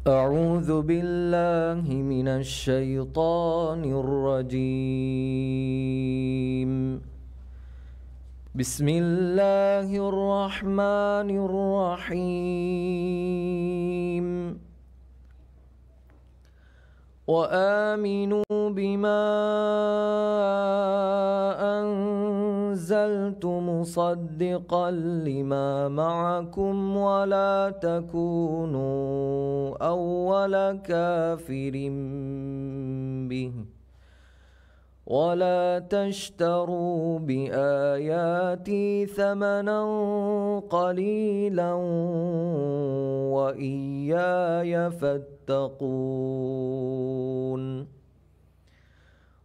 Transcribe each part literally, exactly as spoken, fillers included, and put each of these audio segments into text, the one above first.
أعوذ بالله من الشيطان الرجيم. بسم الله الرحمن الرحيم. وآمنوا بما أنزلت مصدقا لما معكم ولا تكونوا أول كافر به ولا تشتروا بآياتي ثمنا قليلا وإياي فاتقون.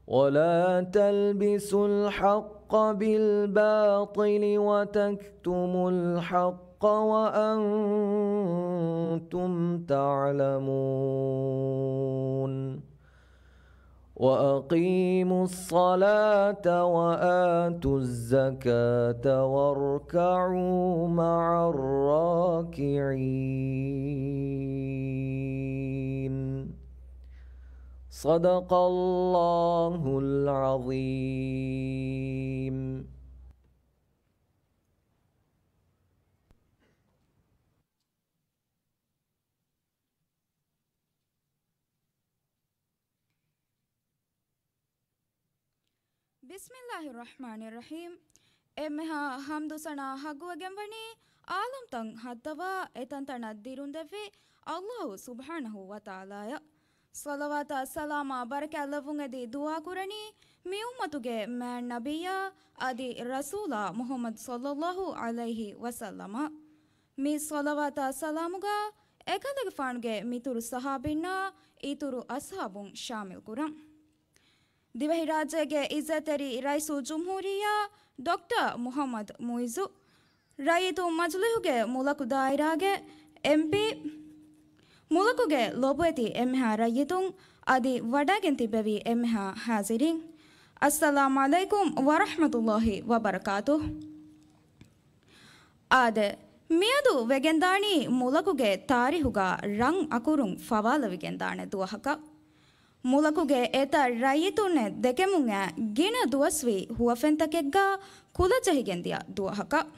ولا تلبسوا الحق بالباطل وتكتموا الحق وأنتم تعلمون. وأقيموا الصلاة وآتوا الزكاة واركعوا مع الراكعين. صدق الله العظيم. ބިސްމިއްލާހި ރަޙްމާނި ރަޙީމް. އެންމެހާ ޙަމްދު ސަނާ ޙައްޤުވެގެންވަނީ، ޢާލަމްތައް ހައްދަވާ އެތަންތަނަށް ދިރުންދެއްވި ﷲ ސުބްޙާނަހޫ ވަތަޢާލާއަށް. ޞަލަވާތާ ސަލާމާ ބަރަކާތްލައްވުން އެދި ދުޢާކުރަނީ، މި އުއްމަތުގެ މާތް ނަބިއްޔާ އަދި ރަސޫލާ މުޙައްމަދު ޞައްލައްލާހު ޢަލައިހި ވަސައްލަމަށް. މި ޞަލަވާތާ ސަލާމުގަ އެކަލޭގެފާނުގެ މިތުރު ޞަޙާބީންނާ އިތުރު އަޞްޙާބުން ޝާމިލްކުރަން. ދިވެހިރާއްޖޭގެ އިއްޒަތްތެރި ރައީސުލްޖުމްހޫރިއްޔާ ޑޮކްޓަރ މުޙައްމަދު މުޢިއްޒު، ރައްޔިތުން މަޖިލީހުގެ މުލަކު ދާއިރާގެ އެމްޕީ، މުލަކުގެ ލޮބުވެތި އެންމެހާ ރައްޔިތުން އަދި ވަޑައިގެން ތިއްބެވި އެންމެހާ ޙާޟިރީން، އައްސަލާމް ޢަލައިކުމް ވަރަޙްމަތުﷲ ވަބަރަކާތުހު. އާދެ، މިއަދު ވެގެންދާނީ މުލަކުގެ ތާރީހުގަ ރަން އަކުރުން ފަވާލެވިގެންދާނެ ދުވަހަކަށް. މުލަކުގެ އެތައް ރައްޔިތުންނެއް ދެކެމުން އައި ގިނަ ދުވަސްވީ ހުވަފެންތަކެއްގަ ކުލަޖެހިގެންދިޔަ ދުވަހަކަށް.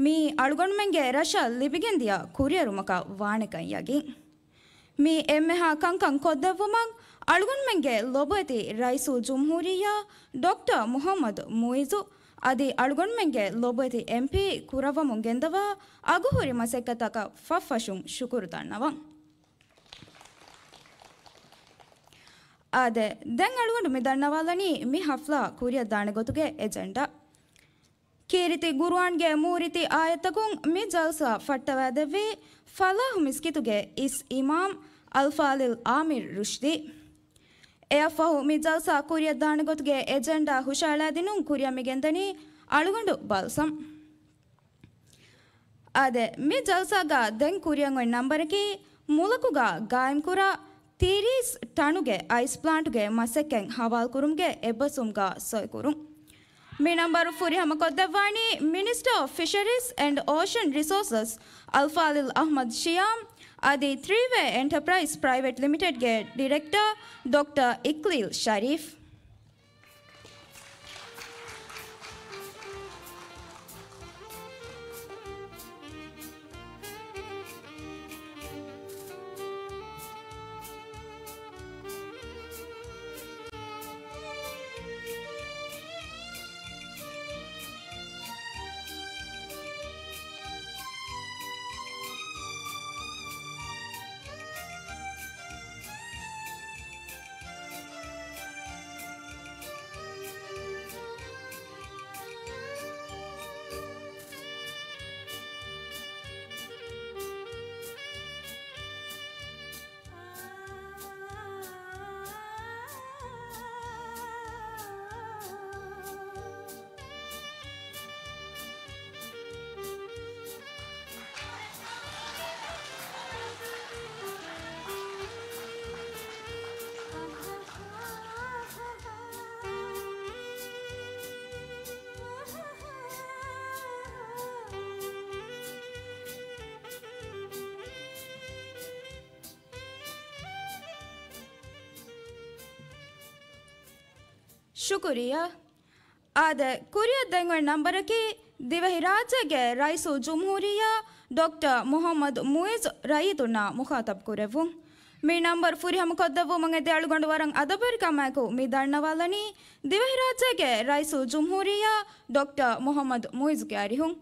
މީ އަޅުގަނޑުމެންގެ ރަށަށް ލިބިގެންދިޔަ ކުރިއެރުމަކަށް ވާނެކަން ޔަގީން. މި އެންމެހާ ކަންކަން ކޮށްދެއްވުމަށް އަޅުގަނޑުމެންގެ ލޮބުވެތި ރައީސުލްޖުމްހޫރިއްޔާ ޑޮކްޓަރ މުޙައްމަދު މުޢިއްޒު އަދި އަޅުގަނޑުމެންގެ ލޮބުވެތި އެމްޕީ ކުރައްވަމުން ގެންދަވާ އަގުހުރި މަސައްކަތަކަށް ފަށްފަށުން ޝުކުރު ދަންނަވަން. އާދެ، ދެން އަޅުގަނޑު މި ދަންނަވާލަނީ މި ޙަފްލާ ކުރިއަށްދާނެ ގޮތުގެ އެޖެންޑާ. ކީރިތި ޤުރުއާންގެ މޫރިތި އާޔަތްތަކުން މި ޖަލްސާ ފައްޓަވައިދެއްވީ ފަލާޙު މިސްކިތުގެ އިސް އިމާމް އަލްފާޟިލް އާމިރު ރުޝްދީ. އެއަށްފަހު މި ޖަލްސާ ކުރިއަށްދާނެ ގޮތުގެ އެޖެންޑާ ހުށައަޅައިދިނުން ކުރިއަށް މި ގެންދަނީ އަޅުގަނޑު ބަލްސަމް. އާދެ، މި ޖަލްސާގަ ދެން ކުރިއަށް އޮތް ނަންބަރަކީ މުލަކުގަ ގާއިމްކުރާ ތިރީސް ޓަނުގެ އައިސް ޕްލާންޓުގެ މަސައްކަތް ހަވާލުކުރުމުގެ އެއްބަސްވުމުގަ ސޮއިކުރުން. މި ނަންބަރު ފުރިހަމަކޮށްދެއްވާނީ މިނިސްޓަރ އޮފްފިޝަރީޒް އެންޑް އޯޝަން ރިސޯސަސް އަލްފާޟިލް އަޙްމަދު ޝިޔާމް އަދި ތްރީވޭ އެންޓަޕްރައިޒް ޕްރައިވެޓް ލިމިޓެޑްގެ ޑިރެކްޓަރ ޑޮކްޓަރ އިޤްލީލް ޝަރީފް. ޝުކުރިއްޔާ. އާދެ، ކުރިއަށް ދެންވާ ނަންބަރަކީ ދިވެހިރާއްޖޭގެ ރައީސުލްޖުމްހޫރިއްޔާ ޑޮކްޓަރ މުޙައްމަދު މުޢިއްޒު ރައްޔިތުންނާ މުޚާޠަބު ކުރެއްވުން. މި ނަންބަރު ފުރިހަމަ ކޮށްދެއްވުމުގެ އަޅުގަނޑު ވަރަށް އަދަބުވެރިކަމާއެކު މި ދަންނަވާލަނީ ދިވެހިރާއްޖޭގެ ރައީސުލްޖުމްހޫރިއްޔާ ޑޮކްޓަރ މުޙައްމަދު މުޢިއްޒުގެ އަރިހުން.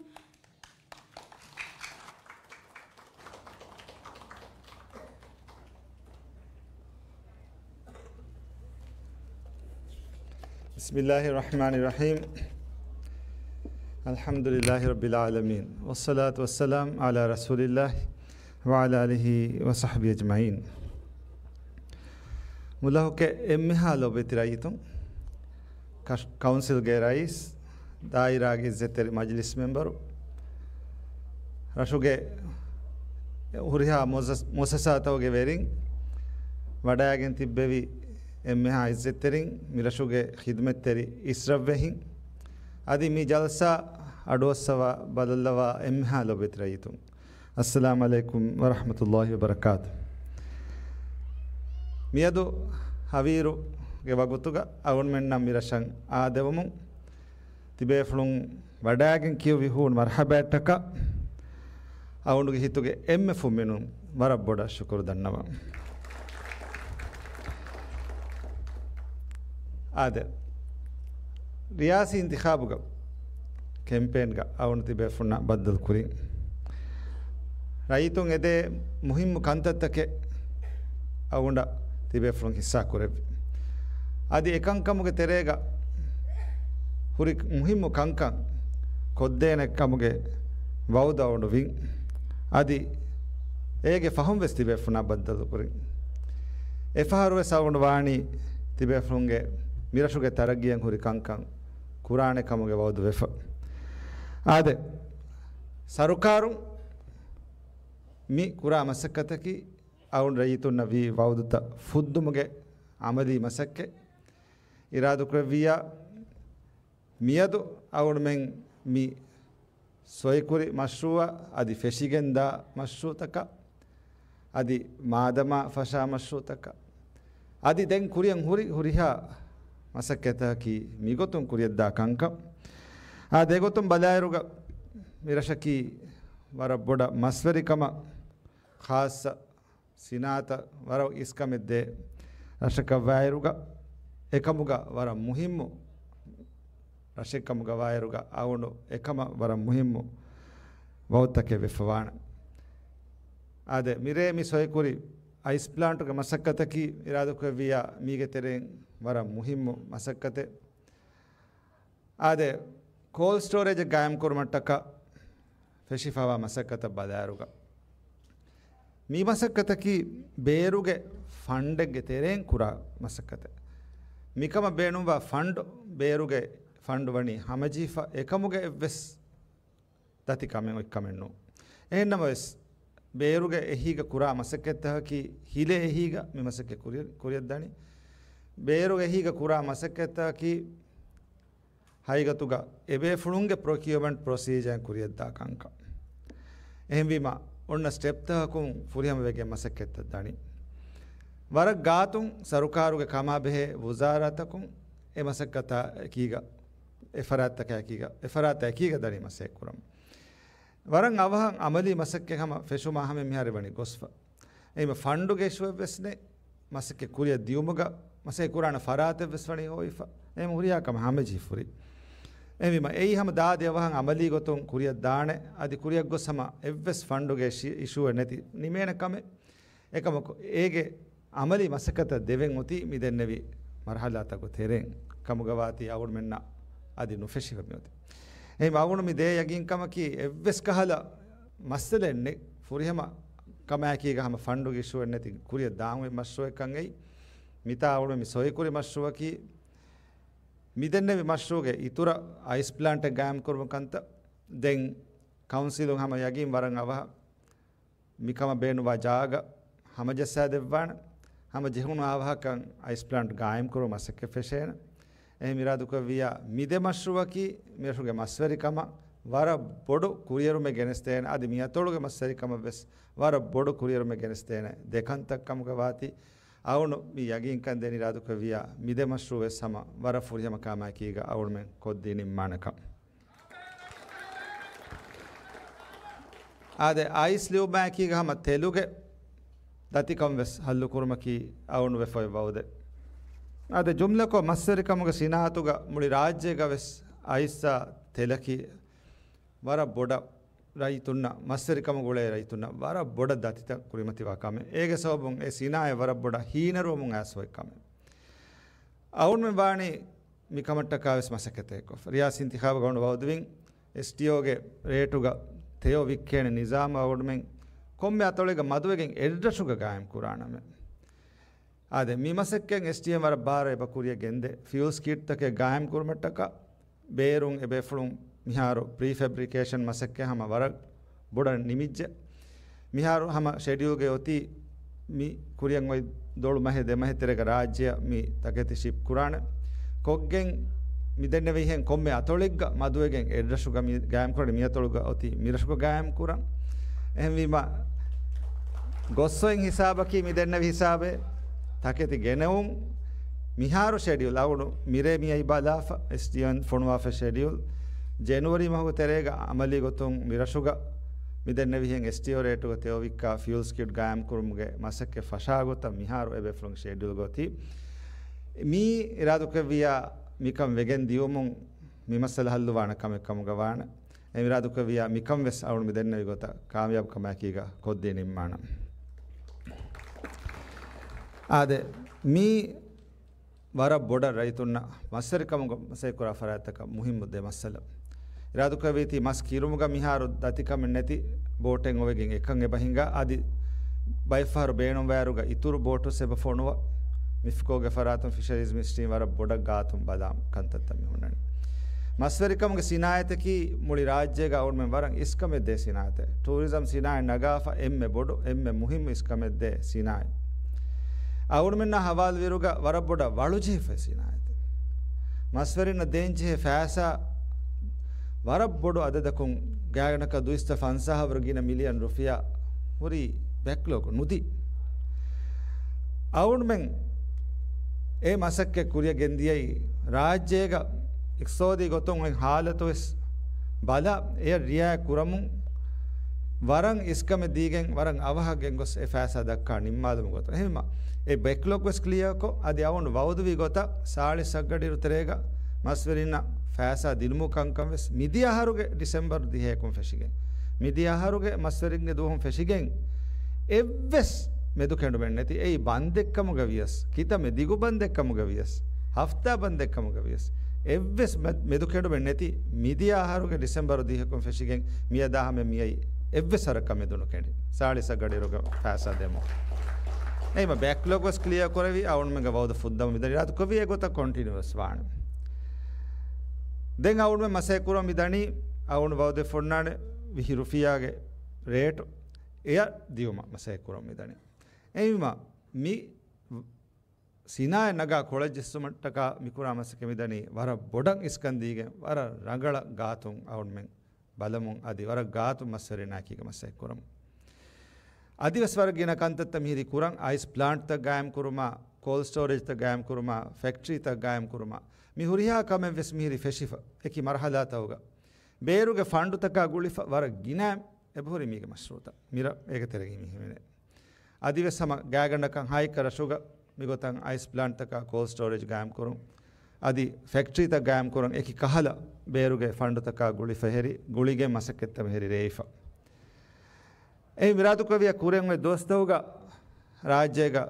بسم الله الرحمن الرحيم. الحمد لله رب العالمين. والصلاة والسلام على رسول الله وعلى آله وصحبه أجمعين. މުލަކުގެ އެންމެހާ ލޯބިވެތި ރައްޔިތުން، ކަ-، ކައުންސިލްގެ ރައީސް، ދާއިރާގެ އިއްޒަތްތެރި މަޖިލިސް މެމްބަރު، ރަށުގެ ހުރިހާ މުއައްސަ-، މުއައްސަސާތަކުގެ ވެރިން، ވަޑައިގެން ތިއްބެވި އެންމެހާ އިއްޒަތްތެރިން، މިރަށުގެ ޚިދުމަތްތެރި އިސްރަށްވެހިން، އަދި މި ޖަލްސާ އަޑުއައްސަވާ ބަލައްލަވާ އެންމެހާ ލޯބިވެތި ރައްޔިތުން، އައްސަލާމް ޢަލައިކުމް ވަރަޙްމަތުﷲ ވަބަރަކާތު. މިއަދު ހަވީރުގެ ވަގުތުގަ އަޅުގަނޑުމެންނަށް މިރަށަށް އާދެވުމުން ތިބޭފުޅުން ވަޑައިގެން ކިޔުއްވި ހޫނު މަރްޙަބާއަށްޓަކާ އަޅުގަނޑުގެ ހިތުގެ އެންމެ ފުންމިނުން ވަރަށް ބޮޑަށް ޝުކުރު ދަންނަވަން. އާދެ، ރިޔާސީ އިންތިޚާބުގަ ކެމްޕޭންގަ އަޅުގަނޑު ތިބޭފުޅުންނާ ބައްދަލުކުރިން، ރައްޔިތުން އެދޭ މުހިއްމު ކަންތައްތަކެއް އަޅުގަނޑަށް ތިބޭފުޅުން ހިއްސާ ކުރެއްވި. އަދި އެކަންކަމުގެ ތެރޭގަ ހުރި މުހިއްމު ކަންކަން ކޮށްދޭނެ ކަމުގެ ވައުދު އަޅުގަނޑު ވިން. އަދި އޭގެ ފަހުން ވެސް ތިބޭފުޅުންނާ ބައްދަލުކުރިން. އެފަހަރު ވެސް އަޅުގަނޑު ވާނީ ތިބޭފުޅުންގެ މިރަށުގެ ތަރައްގީއަށް ހުރި ކަންކަން ކުރާނެ ކަމުގެ ވައުދު ވެފަ. އާދެ، ސަރުކާރުން މި ކުރާ މަސައްކަތަކީ އަޅުގަނޑު ރައްޔިތުންނަށް ވީ ވައުދުތައް ފުއްދުމުގެ ޢަމަލީ މަސައްކަތް. އިރާދަކުރެއްވިއްޔާ، މިއަދު އަޅުގަނޑުމެން މި ސޮއިކުރި މަޝްރޫޢަށް އަދި ފެށިގެންދާ މަޝްރޫޢުތަކަށް އަދި މާދަމާ ފަށާ މަޝްރޫޢުތަކަށް އަދި ދެން ކުރިއަށް ހުރި ހުރިހާ މަސައްކަތަކީ މިގޮތުން ކުރިއަށްދާ ކަންކަން. އާދެ، އެގޮތުން ބަލާއިރުގަ މިރަށަކީ ވަރަށް ބޮޑަށް މަސްވެރިކަމަށް ޚާއްޞަ ސިނާއަތަށް ވަރަށް އިސްކަމެއް ދޭ ރަށަކަށް ވާއިރުގަ، އެކަމުގަ ވަރަށް މުހިއްމު ރަށެއްކަމުގަ ވާއިރުގަ އަޅުގަނޑު އެކަމަށް ވަރަށް މުހިއްމު ވައުދުތަކެއް ވެފަވާނެ. އާދެ، މިރޭ މި ސޮއިކުރި އައިސް ޕްލާންޓުގެ މަސައްކަތަކީ އިރާދަކުރެއްވިއްޔާ މީގެ ތެރެއިން ވަރަށް މުހިއްމު މަސައްކަތެއް. އާދެ، ކޯލްޑް ސްޓޯރޭޖެއް ގާއިމްކުރުމަށްޓަކާ ފެށިފަވާ މަސައްކަތަށް ބަލާއިރުގަ، މި މަސައްކަތަކީ ބޭރުގެ ފަންޑެއްގެ ތެރެއިން ކުރާ މަސައްކަތެއް. މިކަމަށް ބޭނުންވާ ފަންޑު، ބޭރުގެ ފަންޑު ވަނީ ހަމަޖެހިފަ، އެކަމުގެ އެއްވެސް ދަތިކަމެއް އޮތްކަމެއް ނޫން. އެހެންނަމަވެސް، ބޭރުގެ އެހީގަ ކުރާ މަސައްކަތްތަކަކީ، ހިލޭ އެހީގަ މި މަސައްކަތް ކުރި-، ކުރިއަށްދަނީ. ބޭރުގެ އެހީގަ ކުރާ މަސައްކަތްތަކަކީ، ހަގީގަތުގަ އެބޭފުޅުންގެ ޕްރޮކިއުމަންޓް ޕްރޮސީޖަރ ކުރިއަށްދާ ކަންކަން. އެހެންވީމަ، އޮންނަ ސްޓެޕްތަކަކުން ފުރިހަމަވެގެން މަސައްކަތްތައް ދަނީ. ވަރަށް ގާތުން ސަރުކާރުގެ ކަމާބެހޭ ވުޒާރާތަކުން އެ މަސައްކަތާ އެކީގަ، އެ ފަރާތްތަކާ އެކީގަ، އެ ފަރާތާ އެކީގަ ދަނީ މަސައްކަތް ކުރަމުން. ވަރަށް އަވަހަށް ޢަމަލީ މަސައްކަތް ހަމަ ފެށުމާ ހަމަ މިހާރު ވަނީ ގޮސްފަ. އެހެންވީމަ ފަންޑުގެ އިޝޫއެއްވެސް ނެތް. މަސައްކަތް ކުރިއަށް ދިޔުމުގަ މަސައްކަތް ކުރާނެ ފަރާތެއްވެސް ވަނީ ހޮވިފަ. އެހެން ހުރިހާ ކަމެއް ހަމަޖެހިފަ ހުރި. އެހެންވީމަ އެއީ ހަމަ ދާދި އަވަހަށް ޢަމަލީ ގޮތުން ކުރިއަށް ދާނެ، އަދި ކުރިއަށް ގޮސް ހަމަ އެއްވެސް ފަންޑުގެ އިޝި-، އިޝޫއެއް ނެތި ނިމޭނެ ކަމެއް. އެކަމަކު އޭގެ ޢަމަލީ މަސައްކަތަށް ދެވެން އޮތީ މި ދެންނެވި މަރުޙަލާތަކުގެ ތެރެއިން ކަމުގަ ވާތީ އަޅުގަނޑުމެންނަށް އަދި ނުފެށިފަ މިއޮތީ. އެހެން އަޅުގަނޑު މި ދޭ ޔަގީންކަމަކީ އެއްވެސް ކަހަލަ މައްސަލައެއް ނެތް. ފުރިހަމަ ކަމާއެކީގަ ހަމަ ފަންޑުގެ އިޝޫއެއް ނެތި ކުރިއަށް ދާން އޮތް މަޝްރޫޢެއްކަން އެއީ. މިތާ އަޅުގަނޑު މި ސޮއިކުރި މަޝްރޫޢަކީ މި ދެންނެވި މަޝްރޫޢުގެ އިތުރަށް އައިސް ޕްލާންޓެއް ގާއިމްކުރުމުގެ ކަންތައް. ދެން ކައުންސިލުން ހަމަ ޔަގީން ވަރަށް އަވަހަށް މިކަމަށް ބޭނުންވާ ޖާގަ ހަމަޖައްސާދެއްވާނެ. ހަމަ ޖެހުނު އަވަހަކަށް އައިސް ޕްލާންޓް ގާއިމްކުރުމަށް މަސައްކަތް ފެށޭނެ. އެހެން އިރާދަކުރެއްވިއްޔާ މި ދެ މަޝްރޫޢަކީ މިރަށުގެ މަސްވެރިކަމަށް ވަރަށް ބޮޑު ކުރިއެރުމެއް ގެނެސްދޭނެ، އަދި މިއަތޮޅުގެ މަސްވެރިކަމަށް ވެސް ވަރަށް ބޮޑު ކުރިއެރުމެއް ގެނެސްދޭނެ ދެ ކަންތައް ކަމުގަ ވާތީ، އަޅުގަނޑު މި ޔަގީންކަން ދޭން އިރާދަކުރެއްވިއްޔާ، މި ދެ މަޝްރޫއު ވެސް ހަމަ ވަރަށް ފުރިހަމަ ކަމާއެކީގަ އަޅުގަނޑުމެން ކޮށްދީ ނިންމާނެކަން. އާދެ، އައިސް ލިޔުމާއެކީގަ ހަމަ ތެލުގެ ދަތިކަން ވެސް ހައްލު ކުރުމަކީ އަޅުގަނޑު ވެފައި ވައުދެއް. އާދެ، ޖުމްލަކޮށް، މަސްވެރިކަމުގެ ސިނާއަތުގަ މުޅި ރާއްޖޭގަ ވެސް އައިސްއާ ތެލަކީ ވަރަށް ބޮޑަށް ރައްޔިތުންނަށް، މަސްވެރިކަމުގަ އުޅޭ ރައްޔިތުންނަށް ވަރަށް ބޮޑަށް ދަތިތައް ކުރިމަތިވާ ކަމެއް. އޭގެ ސަބަބުން އެ ސިނާއަތް ވަރަށް ބޮޑަށް ހީނަރުވަމުން އައިސް އޮތް ކަމެއް. އަޅުގަނޑުމެން ވާނީ މިކަމަށްޓަކާ ވެސް މަސައްކަތެއް ކޮށްފަ. ރިޔާސީ އިންތިޚާބުގަ އަޅުގަނޑު ވައުދުވިން، އެސްޓީއޯގެ ރޭޓުގަ ތެޔޮ ވިއްކޭނެ ނިޒާމު އަޅުގަނޑުމެން ކޮންމެ އަތޮޅެއްގަ މަދުވެގެން އެއްރަށުގަ ގާއިމް ކުރާނަމޭ. އާދެ، މި މަސައްކަތް އެސްޓީއޯއިން ވަރަށް ބާރަށް އެބަ ކުރިއަށް ގެންދޭ. ފިއުލް ސްކިޑްތަކެއް ގާއިމް ކުރުމަށްޓަކާ ބޭރުން އެބޭފުޅުން މިހާރު ޕްރީ ފެބްރިކޭޝަން މަސައްކަތް ހަމަ ވަރަށް ބޮޑަށް ނިމިއްޖެ. މިހާރު ހަމަ ޝެޑިއުލްގައި އޮތީ މި ކުރިއަށް އޮތް ދޮޅު މަހެއް ދެ މަހެއް ތެރޭގަ ރާއްޖެއަށް މި ތަކެތި ޝިޕް ކުރާނެ. ކޮށްގެން މި ދެންނެވިހެން ކޮންމެ އަތޮޅެއްގަ މަދުވެގެން އެއްރަށުގަ މި ގާއިމް ކުރަނީ، މި އަތޮޅުގަ އޮތީ މިރަށުގަ ގާއިމް ކުރަން. އެހެންވީމަ، ގޮސް އޮތް ހިސާބަކީ މި ދެންނެވި ހިސާބެއް. ތަކެތި ގެނެވުން، މިހާރު ޝެޑިއުލް އަޅުގަނޑު މިރޭ މިއައީ ބަލާފަ، އެސްޓީއޯއިން ފޮނުވާފަ ޝެޑިއުލް. ޖެނުއަރީ މަހުގެ ތެރޭގަ އަމަލީ ގޮތުން މިރަށުގަ މި ދެންނެވިހެން އެސްޓީއޯ ރޭޓުގަ ތެޔޮ ވިއްކާ ފިއުލް ސްކިޑް ގާއިމް ކުރުމުގެ މަސައްކަތް ފަށާ ގޮތަށް މިހާރު އެބޭފުޅުން ޝެޑިއުލް ގޮތީ. މީ އިރާދަކުރެއްވިއްޔާ މިކަން ވެގެން ދިޔުމުން މި މައްސަލަ ހައްލުވާނެ ކަމެއް ކަމުގަ ވާނެ. އެ އިރާދަކުރެއްވިއްޔާ މިކަން ވެސް އަޅުގަނޑު މި ދެންނެވި ގޮތަށް ކާމިޔާބު ކަމާއެކީގަ ކޮށްދީ ނިންމާނަން. އާދެ، މީ ވަރަށް ބޮޑަށް ރައްޔިތުންނަށް މަސްވެރިކަމުގަ މަސައްކަތް ކުރާ ފަރާތްތަކަށް މުހިއްމު ދެ މައްސަލަ. އިރާދަކުރެއްވީތީ މަސް ކިރުމުގަ މިހާރު ދަތިކަމެއް ނެތި ބޯޓެއް އޮވެގެން އެކަން އެބަ ހިނގާ، އަދި ބައެއްފަހަރު ބޭނުންވާއިރުގަ އިތުރު ބޯޓުސް އެބަ ފޮނުވާ. މިފްކޯގެ ފަރާތުން ފިޝަރީޒް މިނިސްޓްރީން ވަރަށް ބޮޑަށް ގާތުން ބަލާ ކަންތައްތައް މި ހުންނަނީ. މަސްވެރިކަމުގެ ސިނާއަތަކީ މުޅި ރާއްޖޭގަ އަޅުގަނޑުމެން ވަރަށް އިސްކަމެއް ދޭ ސިނާއަތެއް. ޓޫރިޒަމް ސިނާއަތް ނަގާފަ އެންމެ ބޮޑު، އެންމެ މުހިއްމު އިސްކަމެއް ދޭ ސިނާއަތް. އަޅުގަނޑުމެންނާ ހަވާލުވިއިރުގަ ވަރަށް ބޮޑަށް ވަޅުޖެހިފައި ސިނާއަތެއް. މަސްވެރިންނަށް ދޭންޖެހޭ ފައިސާ ވަރަށް ބޮޑު އަދަދަކުން ގާތްގަނޑަކަށް ދުއިސައްތަ ފަންސާހަށް ވަރަށް ގިނަ މިލިއަން ރުފިޔާ ހުރީ ބެކްލޮގް ނުދީ. އަޅުގަނޑުމެން އެ މަސައްކަތް ކުރިއަށް ގެންދިޔައީ ރާއްޖޭގަ އިޤްތިޞާދީ ގޮތުން އޮތް ހާލަތު ވެސް ބަލާ، އެޔަށް ރިއާޔަތް ކުރަމުން ވަރަށް އިސްކަމެއް ދީގެން، ވަރަށް އަވަހަށް ގެންގޮސް އެ ފައިސާ ދައްކާ ނިންމާލުމުގެ ގޮތުން. އެހެންވީމަ، އެ ބެކްލޮގް ވެސް ކްލިއާކޮށް، އަދި އަޅުގަނޑު ވައުދުވި ގޮތަށް ސާޅީސް އަށްގަޑިއިރު ތެރޭގަ މަސްވެރިންނަށް ފައިސާ ދިނުމު ކަންކަން ވެސް މިދިޔަ އަހަރުގެ ޑިސެމްބަރު ދިހައެކުން ފެށިގެން، މިދިޔަ އަހަރުގެ މަސްވެރިންގެ ދުވަހުން ފެށިގެން އެއްވެސް މެދުކެނޑުމެއް ނެތި. އެއީ ބަންދެއްކަމުގަ ވިޔަސް، ކިތައްމެ ދިގު ބަންދެއްކަމުގަ ވިޔަސް، ހަފްތާ ބަންދެއްކަމުގަ ވިޔަސް، އެއްވެސް މެ-، މެދުކެނޑުމެއް ނެތި. މިދިޔަ އަހަރުގެ ޑިސެމްބަރު ދިހައެކުން ފެށިގެން މިއަދާ ހަމަ މިއައީ އެއްވެސް އަހަރަކަށް މެދު ނުކެނޑި. ސާޅީސް އަށްގަޑިއިރުގަ ފައިސާ ދެމުން. އެހެންވީމަ ބެކްލޮގް ވެސް ކްލިއާ ކުރެވި، އަޅުގަނޑުމެންގެ ވައުދު ފުއްދަމުން މިދަނީ އިރާދަކުރެއްވި އެގޮތަށް ކޮންޓިނިއު ވެސް ވާނެ. ދެން އަޅުގަނޑުމެން މަސައްކަތް ކުރަމުން މިދަނީ، އަޅުގަނޑު ވައުދެއް ފޮންނާނެ ވިހި ރުފިޔާގެ ރޭޓު އެޔަށް ދިޔުމަށް މަސައްކަތް ކުރަމުން މިދަނީ. އެހެންވީމަ މި ސިނާއަތް ނަގާ ކޮޅަށް ޖެއްސުމަށްޓަކާ މިކުރާ މަސައްކަތް މިދަނީ ވަރަށް ބޮޑަށް އިސްކަން ދީގެން، ވަރަށް ރަނގަޅަށް ގާތުން އަޅުގަނޑުމެން ބަލަމުން، އަދި ވަރަށް ގާތުން މަސްވެރިންނާއެކީގަ މަސައްކަތް ކުރަމުން. އަދިވެސް ވަރަށް ގިނަ ކަންތައްތައް މިހިރީ ކުރަން، އައިސް ޕްލާންޓްތައް ގާއިމް ކުރުމާ، ކޯލްޑް ސްޓޯރޭޖްތައް ގާއިމް ކުރުމާ، ފެކްޓްރީތައް ގާއިމް ކުރުމާ، މި ހުރިހާ ކަމެއްވެސް މިހިރީ ފެށިފަ އެކި މަރުހަލާތަކުގަ. ބޭރުގެ ފަންޑުތަކާ ގުޅިފަ ވަރަށް ގިނަ އެބަހުރި މީގެ މަޝްރޫޢުތައް މިރަށް އޭގެ ތެރެގައި މި ހިމެނޭ. އަދިވެސް ހަމަ ގާތްގަނޑަކަށް ހައެއްކަ ރަށުގަ މިގޮތަށް އައިސް ޕްލާންޓްތަކާ ކޯލްޑް ސްޓޯރޭޖް ގާއިމްކުރުން، އަދި ފެކްޓްރީތައް ގާއިމްކުރަން އެކި ކަހަލަ ބޭރުގެ ފަންޑުތަކާ ގުޅިފަ ހެރި، ގުޅިގެން މަސައްކަތްތައް މިހިރީ ރޭވިފަ. އެ އިރާދަކުރެއްވިޔާ ކުރިއަށް އޮތް ދުވަސްތަކުގަ ރާއްޖޭގަ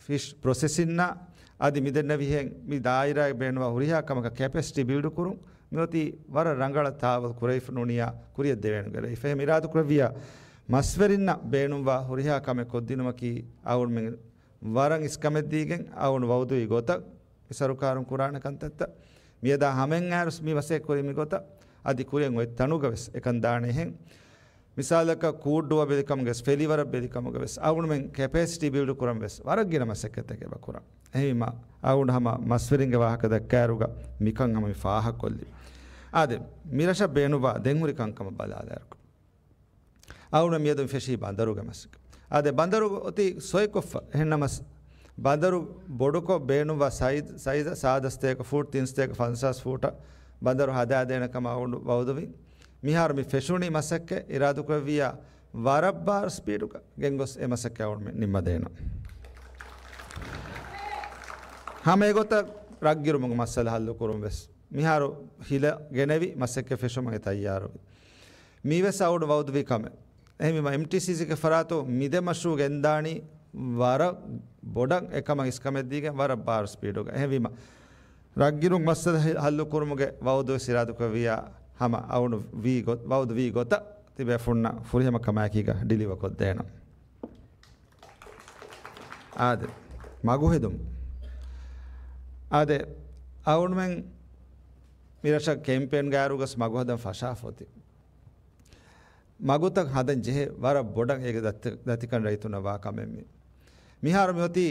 ފިޝް ޕްރޮސެސިންއާ އަދި މިދެންނެވިހެން މި ދާއިރާއަށް ބޭނުންވާ ހުރިހާ ކަމަކަށް ކެޕެސިޓީ ބިލްޑް ކުރުން މިއޮތީ ވަރަށް ރަނގަޅަށް ތާވަލް ކުރެވިފަ ނޫނިއްޔާ ކުރިއަށް ދެވޭނެ ގޮތް. އެހެން އިރާދަކުރެއްވިޔާ މަސްވެރިންނަށް ބޭނުންވާ ހުރިހާ ކަމެއް ކޮށްދިނުމަކީ އަޅުގަނޑުމެން ވަރަށް އިސްކަމެއްދީގެން އަޅުގަނޑު ވައުދުވި ގޮތަށް މި ސަރުކާރުން ކުރާނެ ކަންތައްތައް. މިއަދާ ހަމައަށް އައިސް މި މަސައްކަތް ކުރި މި ގޮތަށް އަދި ކުރިއަށް އޮތް ތަނުގަ ވެސް އެކަން ދާނެ އެހެން. މިސާލަކަށް ކޫއްޑޫއަށް ބެލިކަމުގަ ވެސް، ފެލިވަރަށް ބެލިކަމުގަ ވެސް އަޅުގަނޑުމެން ކެޕޭސިޓީ ބިލްޑް ކުރަން ވެސް ވަރަށް ގިނަ މަސައްކަތްތަކެއް އެބަ ކުރަން. އެހެންވީމަ އަޅުގަނޑު ހަމަ މަސްވެރިންގެ ވާހަކަ ދައްކާއިރުގަ މިކަން ހަމަ މި ފާހަގަކޮށްލި. އާދެ، މިރަށަށް ބޭނުންވާ ދެންހުރި ކަންކަމަށް ބަލާލާއިރު އަޅުގަނޑު މިއަދު ފެށީ ބަނދަރުގެ މަސައްކަތް. އާދެ، ބަނދަރު އޮތީ ސޮއިކޮށްފަ. އެހެންނަމަސް، ބަނދަރު ބޮޑުކޮށް ބޭނުންވާ ސައިޒް، ސައިޒަށް ސާދަ ސަތޭކަ ފޫޓް، ތިން ސަތޭކަ ފަންސާސް ފޫޓަށް ބަނދަރު ހަދާދޭނެ ކަމަށް އަޅުގަނޑު ވައުދުވި. މިހާރު މި ފެށުނީ މަސައްކަތް އިރާދަކުރެއްވިއްޔާ ވަރަށް ބާރު ސްޕީޑުގަ ގެންގޮސް އެ މަސައްކަތް އަޅުގަނޑުމެން ނިންމަދޭނަން. ހަމަ އެގޮތަށް ރަށްގިރުމުގެ މައްސަލަ ހައްލު ކުރުން ވެސް މިހާރު ހިލަ ގެނެވި މަސައްކަތް ފެށުމަށް ތައްޔާރުވި. މީވެސް އަޅުގަނޑު ވައުދުވި ކަމެއް. އެހެންވީމަ، އެމްޓީސީސީގެ ފަރާތުން މި ދެ މަޝްރޫޢު ގެންދާނީ ވަރަށް ބޮޑަށް އެކަމަށް އިސްކަމެއް ދީގެން ވަރަށް ބާރު ސްޕީޑުގަ. އެހެންވީމަ، ރަށްގިރުން މައްސަލަ ހި-، ހައްލު ކުރުމުގެ ވައުދު ވެސް އިރާދަކުރެއްވިއްޔާ ހަމަ އަޅުގަނޑު ވީ ގޮ-، ވައުދު ވީ ގޮތަށް ތިބޭފުންނަށް ފުރިހަމަ ކަމާއެކީގަ ޑިލިވަރ ކޮށްދޭނަން. އާދެ، މަގުހެދުން. އާދެ، އަޅުގަނޑުމެން މިރަށަށް ކެމްޕޭންގެ އަރުގަސް މަގުހަދަން ފަށާފަ އޮތީ. މަގުތައް ހަދަން ޖެހޭ ވަރަށް ބޮޑަށް އޭގެ ދަތި-، ދަތިކަން ރައްޔިތުންނަށް ވާ ކަމެއް މީ. މިހާރު މިއޮތީ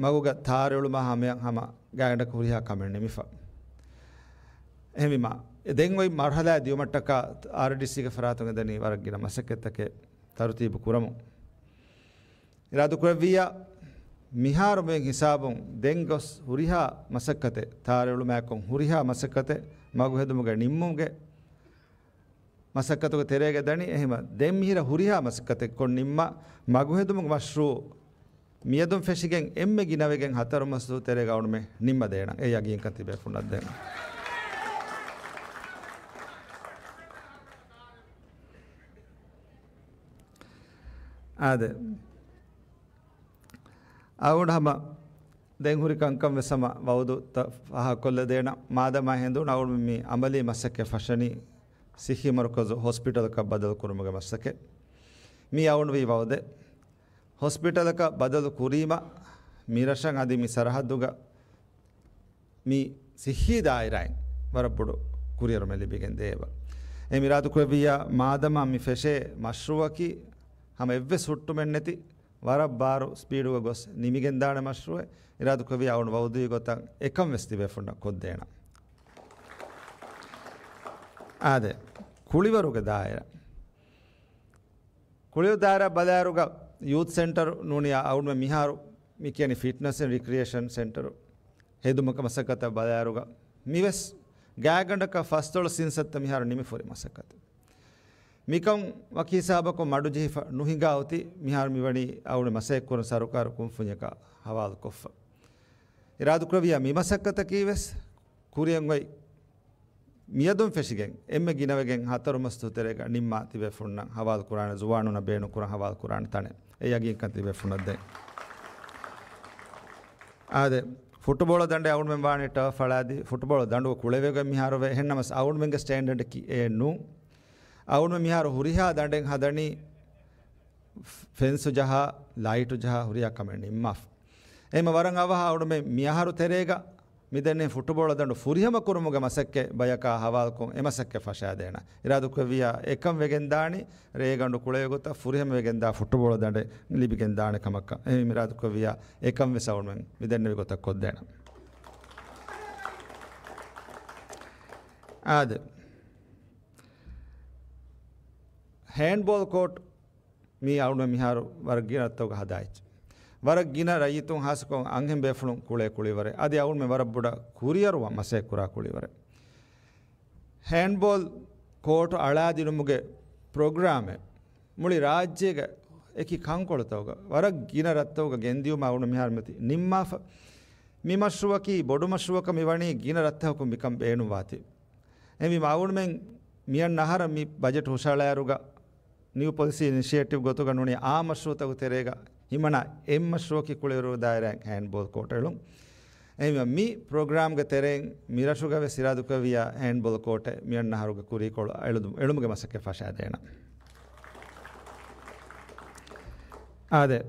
މަގުގަ ތާރު އެޅުމާ ހަމަޔަށް ހަމަ ގާތްގަނޑަކަށް ހުރިހާ ކަމެއް ނިމިފަ. އެހެންވީމަ، ދެން އޮތް މަރުހަލާއަށް ދިޔުމަށްޓަކާ އާރްޑީސީގެ ފަރާތުން އެދެނީ ވަރަށް ގިނަ މަސައްކަތްތަކެއް ތަރުތީބު ކުރަމުން. އިރާދަކުރެއްވިއްޔާ، މިހާރު މިއޮތް ހިސާބުން ދެން ގޮސް ހުރިހާ މަސައްކަތެއް، ތާރު އެޅުމާއެކު ހުރިހާ މަސައްކަތެއް މަގުހެދުމުގެ ނިންމުމުގެ މަސައްކަތުގެ ތެރޭގަ ދަނީ. އެހެންވީމަ، ދެން މިހިރަ ހުރިހާ މަސައްކަތެއް ކޮށް ނިންމާ، މަގުހެދުމުގެ މަޝްރޫޢު މިއަދުން ފެށިގެން އެންމެ ގިނަވެގެން ހަތަރު މަސް ދުވަހު ތެރޭގަ އަޅުގަނޑުމެން ނިންމަދޭނަން. އެ ޔަގީންކަން ތިބޭފުންނަށް ދޭން. އާދެ. އަޅުގަނޑު ހަމަ ދެން ހުރި ކަންކަން ވެސް ހަމަ ވައުދުތައް ފާހަގަކޮށްލަދޭނަން. މާދަމާ ހެނދުނު އަޅުގަނޑު މި އަމަލީ މަސައްކަތް ފަށަނީ ޞިއްޙީ މަރުކަޒު ހޮސްޕިޓަލަކަށް ބަދަލު ކުރުމުގެ މަސައްކަތް. މީ އަޅުގަނޑު ވީ ވައުދެއް. ހޮސްޕިޓަލަކަށް ބަދަލު ކުރީމަ، މިރަށަށް އަދި މި ސަރަހައްދުގަ މި ޞިއްޙީ ދާއިރާއިން ވަރަށް ބޮޑު ކުރިއެރުމެއް ލިބިގެން ދޭ އެބަ. އެ އިރާދަކުރެއްވިއްޔާ، މާދަމާ މި ފެށޭ މަޝްރޫޢަކީ ހަމަ އެއްވެސް ހުއްޓުމެއް ނެތި، ވަރަށް ބާރު ސްޕީޑުގަ ގޮސް ނިމިގެންދާނެ މަޝްރޫޢެއް. އިރާދަކުރެއްވިއްޔާ އަޅުގަނޑު ވައުދުވި ގޮތަށް އެކަން ވެސް ތިބޭފުންނަށް ކޮށްދޭނަން. އާދެ، ކުޅިވަރުގެ ދާއިރާ. ކުޅިވަރު ދާއިރާ ބަލާއިރުގަ ޔޫތު ސެންޓަރު ނޫނީ އަޅުގަނޑުމެން މިހާރު މި ކިޔަނީ ފިޓްނަސް އެންޑް ރިކްރިއޭޝަން ސެންޓަރު ހެދުމުގެ މަސައްކަތަށް ބަލާއިރުގަ މިވެސް ގާތްގަނޑަކަށް ފަސްދޮޅަސް އިންސައްތަ މިހާރު ނިމިފަ ހުރި މަސައްކަތެއް. މިކަން ވަކި ހިސާބަކުން މަޑުޖެހިފަ ނުހިނގާ އޮތީ، މިހާރު މިވަނީ އަޅުގަނޑު މަސައްކަތް ކުރަން ސަރުކާރު ކުންފުންޏަކާ ހަވާލުކޮށްފަ. އިރާދަކުރެއްވިއްޔާ މި މަސައްކަތަކީ ވެސް ކުރިއަށް އޮތް މިއަދުން ފެށިގެން އެންމެ ގިނަވެގެން ހަތަރު މަސް ދުވަހު ތެރޭގަ ނިންމާ ތިބޭފުންނަށް ހަވާލު ކުރާނެ، ޒުވާނުންނަށް ބޭނުން ކުރަން ހަވާލު ކުރާނެ ތަނެއް. އެ ޔަގީންކަން ތިބޭފުންނަށް ދޭން. އާދެ، ފުޓުބޯޅަ ދަނޑެއް އަޅުގަނޑުމެން ވާނީ ޓާފް އަޅާދީ، ފުޓުބޯޅަ ދަނޑު ކުޅެވިގެން މިހާރު ވޭ. އެހެންނަމަސް އަޅުގަނޑުމެންގެ ސްޓޭންޑަޑަކީ އެއެއް ނޫން. އަޅުގަނޑުމެން މިހާރު ހުރިހާ ދަނޑެއް ހަދަނީ ފެންސު ޖަހާ، ލައިޓު ޖަހާ، ހުރިހާ ކަމެއް ނިންމާފަ. އެހެންމަ ވަރަށް އަވަހަށް އަޅުގަނޑުމެން މިއަހަރު ތެރޭގަ މިދެންނެވި ފުޓުބޯޅަ ދަނޑު ފުރިހަމަ ކުރުމުގެ މަސައްކަތް ބަޔަކާ ހަވާލުކޮށް އެ މަސައްކަތް ފަށާދޭނަން. އިރާދަކުރެއްވިއްޔާ އެކަން ވެގެންދާނީ ރޭގަނޑު ކުޅެވި ގޮތަށް ފުރިހަމަވެގެންދާ ފުޓުބޯޅަ ދަނޑެއް ލިބިގެންދާނެ ކަމަކަށް. އެހެން އިރާދަކުރެއްވިއްޔާ އެކަން ވެސް އަޅުގަނޑުމެން މިދެންނެވި ގޮތަށް ކޮށްދޭނަން. އާދެ. ހޭންޑްބޯލް ކޯޓް މީ އަޅުގަނޑުމެން މިހާރު ވަރަށް ގިނަ ރަށްތަކުގަ ހަދާ އެއްޗެއް. ވަރަށް ގިނަ ރައްޔިތުން ހާއްސަކޮށް އަންހެން ބޭފުޅުން ކުޅޭ ކުޅިވަރެއް. އަދި އަޅުގަނޑުމެން ވަރަށް ބޮޑަށް ކުރިއަރުވާ މަސައްކަތް ކުރާ ކުޅިވަރެއް. ހޭންޑްބޯލް ކޯޓު އަޅާދިނުމުގެ ޕްރޮގްރާމެއް މުޅި ރާއްޖޭގެ އެކި ކަންކޮޅުތަކުގަ ވަރަށް ގިނަ ރަށްތަކުގަ ގެންދިޔުމަށް އަޅުގަނޑު މިހާރު މިއޮތީ ނިންމާފަ. މި މަޝްރޫޢަކީ ބޮޑު މަޝްރޫޢަކަށް މިވަނީ ގިނަ ރަށްތަކަކުން މިކަން ބޭނުންވާތީ. އެހެންވީމަ އަޅުގަނޑުމެން މިއަންނަ އަހަރަށް މި ބަޖެޓް ހުށަހަޅާއިރުގަ ނިއު ޕޮލިސީ އިނިޝިއޭޓިވް ގޮތުގަ ނޫނީ އާ މަޝްރޫޢުތަކުގެ ތެރޭގަ ހިމަނާ އެއް މަޝްރޫޢަކީ ކުޅިވަރު ދާއިރާއިން ހޭންޑްބޯލް ކޯޓް އެޅުން. އެހެންވީމަ މި ޕްރޮގްރާމްގެ ތެރެއިން މިރަށުގަ ވެސް އިރާދަކުރެއްވިއްޔާ ހޭންޑްބޯލް ކޯޓެއް މިއަންނަ އަހަރުގެ ކުރީކޮޅު އެޅުދު-، އެޅުމުގެ މަސައްކަތް ފަށާދޭނަން. އާދެ،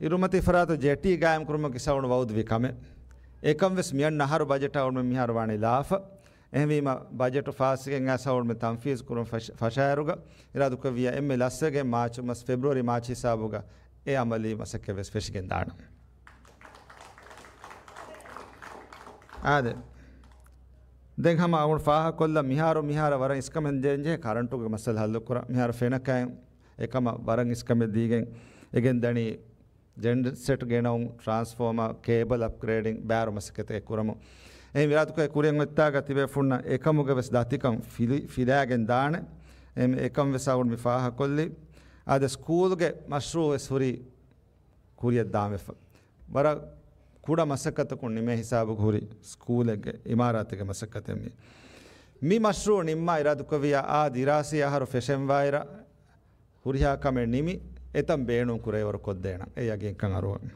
އިރުމަތީ ފަރާތު ޖެޓީ ގާއިމް ކުރުމަކީ އަޅުގަނޑު ވައުދުވި ކަމެއް. އެކަން ވެސް މިއަންނަ އަހަރު ބަޖެޓަށް އަޅުގަނޑު މިހާރު ވާނީ ލާފަ. އެހެންވީމަ، ބަޖެޓު ފާސްވެގެން އައިސް އަޅުގަނޑު ތަންފީޒު ކުރުން ފަށ-، ފަށާއިރުގަ، އިރާދަކުރެއްވިއްޔާ އެންމެ ލަސްވެގެން މާޗު މަސް، ފެބްރުއަރީ މާޗް ހިސާބުގަ އެ އަމަލީ މަސައްކަތް ވެސް ފެށިގެން ދާނަން. އާދެ. ދެން ހަމަ އަޅުގަނޑު ފާހަގަކޮށްލަން މިހާރު، މިހާރަށް ވަރަށް އިސްކަމެއް ދޭންޖެހޭ ކަރަންޓުގެ މައްސަލަ ހައްލުކުރަން. މިހާރު ފެނަކައިން އެކަމަށް ވަރަށް އިސްކަމެއް ދީގެން އެގެން ދަނީ ޖެންސެޓް ގެނައުން، ޓްރާންސްފޯމާ، ކޭބަލް އަޕްގްރޭޑިން، ބާރު މަސައްކަތެއް ކުރަމު. އެހެން މިރާދުކޮށް ކުރިއަށް އޮތްތާގަ ތިބޭފުންނަށް އެކަމުގެ ވެސް ދަތިކަން ފިލި-، ފިލާގެން ދާނެ. އެހެން އެކަން ވެސް އަޅުގަނޑު މި ފާހަގަކޮށްލި. އާދެ، ސްކޫލްގެ މަޝްރޫއު ވެސް ހުރީ ކުރިއަށް ދާންވެފަ. ވަރަށް ކުޑަ މަސައްކަތަކުން ނިމޭ ހިސާބުގަ ހުރި ސްކޫލެއްގެ އިމާރާތެއްގެ މަސައްކަތެއް މީ. މި މަޝްރޫއު ނިންމާ އިރާދުކުރެއްވިޔާ އާ ދިރާސީ އަހަރު ފެށެންވާއިރަށް ހުރިހާ ކަމެއް ނިމި، އެތަން ބޭނުން ކުރެވޭވަރު ކޮށްދޭނަން. އެ ޔަގީންކަން އަރުވަން.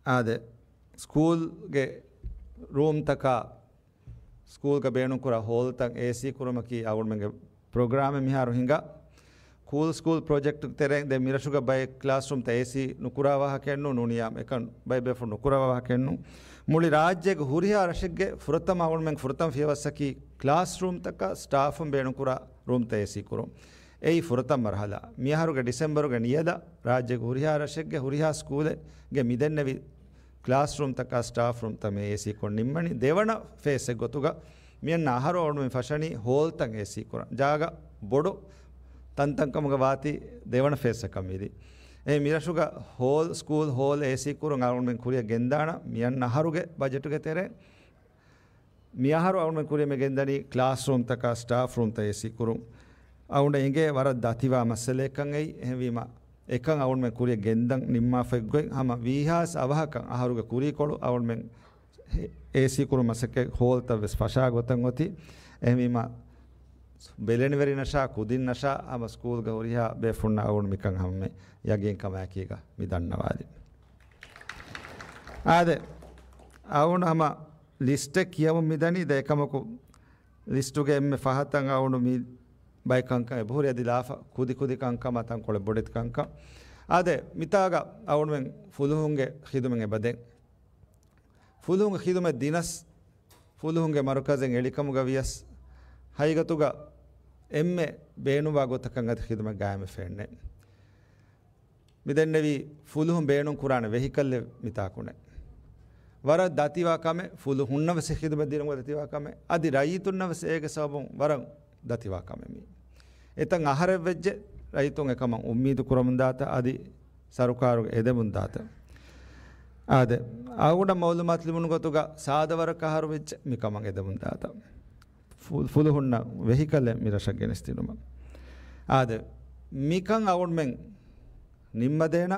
އާދެ، ސްކޫލްގެ ރޫމްތަކާ، ސްކޫލްގަ ބޭނުންކުރާ ހޯލްތައް އޭސީ ކުރުމަކީ އަޅުގަނޑުމެންގެ ޕްރޮގްރާމެއް މިހާރު ހިނގާ. ކޫލް ސްކޫލް ޕްރޮޖެކްޓް ތެރެއިން ދެން މިރަށުގަ ބައެއް ކްލާސްރޫމްތައް އޭސީ ނުކުރާ ވާހަކައެއްނު، ނޫނިއްޔާ އެކަން ބައެއް ބޭފުޅުން ނުކުރާ ވާހަކައެއްނު. މުޅި ރާއްޖޭގެ ހުރިހާ ރަށެއްގެ ފުރަތަމަ އަޅުގަނޑުމެން ފުރަތަމަ ފިޔަވައްސަކީ ކްލާސްރޫމްތަކަށް ސްޓާފުން ބޭނުންކުރާ ރޫމްތައް އޭސީ ކުރުން. އެއީ ފުރަތަމަ މަރުހަލާ. މިއަހަރުގެ ޑިސެމްބަރުގެ ނިޔަލަށް ރާއްޖޭގެ ހުރިހާ ރަށެއްގެ ހުރިހާ ސްކޫލެއްގެ މިދެންނެވި ކްލާސްރޫމްތަކާ ސްޓާފް ރޫމްތައް މި އޭސީ ކޮށް ނިންމަނީ. ދެވަނަ ފޭސްއެއް ގޮތުގަ މިއަންނަ އަހަރު އަޅުގަނޑުމެން ފަށަނީ ހޯލްތައް އޭސީ ކުރަން. ޖާގަ ބޮޑު ތަންތަންކަމުގަ ވާތީ ދެވަނަ ފޭސްއަކަށް މިދި. އެ މިރަށުގަ ހޯލް، ސްކޫލް ހޯލް އޭސީ ކުރުން އަޅުގަނޑުމެން ކުރިއަށް ގެންދާނަ މިއަންނަ އަހަރުގެ ބަޖެޓުގެ ތެރޭ. މިއަހަރު އަޅުގަނޑުމެން ކުރިއަށް މި ގެންދަނީ ކްލާސްރޫމްތަކާ ސްޓާފް ރޫމްތައް އޭސީ ކުރުން. އަޅުގަނޑަށް އެނގޭ ވަރަށް ދަތިވާ މައްސަލައެއްކަން އެއީ. އެހެންވީމަ، އެކަން އަޅުގަނޑުމެން ކުރިއަށް ގެންދަން ނިންމާފައި ގޮތް ހަމަ ވީހާސް އަވަހަކަށް އަހަރުގެ ކުރީކޮޅު އަޅުގަނޑުމެން އޭސީ ކުރުން މަސައްކަތް ހޯލްތައް ވެސް ފަށާ ގޮތަށް އޮތީ. އެހެންވީމަ، ބެލެނިވެރިނަށާ، ކުދިންނަށާ، ހަމަ ސްކޫލްގަ ހުރިހާ ބޭފުންނަށް އަޅުގަނޑު މިކަން ހަމަ ޔަގީންކަމާއެކީގަ މި ދަންނަވާލި. އާދެ، އަޅުގަނޑު ހަމަ ލިސްޓެއް ކިޔަމުން މިދަނީ. ދެ އެކަމަކު، ލިސްޓުގެ އެންމެ ފަހަތަށް އަޅުގަނޑު މި ބައެއް ކަންކަން އެބަހުރި އަދި ލާފަ ކުދި ކުދި ކަންކަމާ ތަންކޮޅެއް ބޮޑެތި ކަންކަން. އާދެ، މިތާގަ އަޅުގަނޑުމެން ފުލުހުންގެ ޚިދުމަތް އެބަދޭ. ފުލުހުންގެ ޚިދުމަތް ދިނަސް، ފުލުހުންގެ މަރުކަޒެއް އެޅިކަމުގަ ވިޔަސް، ހަގީގަތުގަ އެންމެ ބޭނުންވާ ގޮތަކަށް އަދި ޚިދުމަތް ގާއިމްވެފައެއްނެތް. މިދެންނެވީ ފުލުހުން ބޭނުން ކުރާނެ ވެހިކަލްއެއް މިތާކުނެ. ވަރަށް ދަތިވާ ކަމެއް، ފުލުހުންނަށް ވެސް ޚިދުމަތް ދިނުމުގަ ދަތިވާ ކަމެއް، އަދި ރައްޔިތުންނަށް ވެސް އޭގެ ސަބަބުން ވަރަށް ދަތިވާ ކަމެއް މީ. އެތަން އަހަރެއް ވެއްޖެ، ރައްޔިތުން އެކަމަށް އުއްމީދު ކުރަމުންދާތަ އަދި ސަރުކާރުގެ އެދެމުންދާތަ. އާދެ، އަޅުގަނޑަށް މައުލޫމާތު ލިބުނު ގޮތުގަ ސާދަ ވަރަކަށް އަހަރު ވެއްޖެ މިކަމަށް އެދެމުންދާތަ. ފު-، ފުލުހުންނަށް ވެހިކަލެއް މިރަށަށް ގެނެސްދިނުމަށް. އާދެ، މިކަން އަޅުގަނޑުމެން ނިންމަދޭނަ.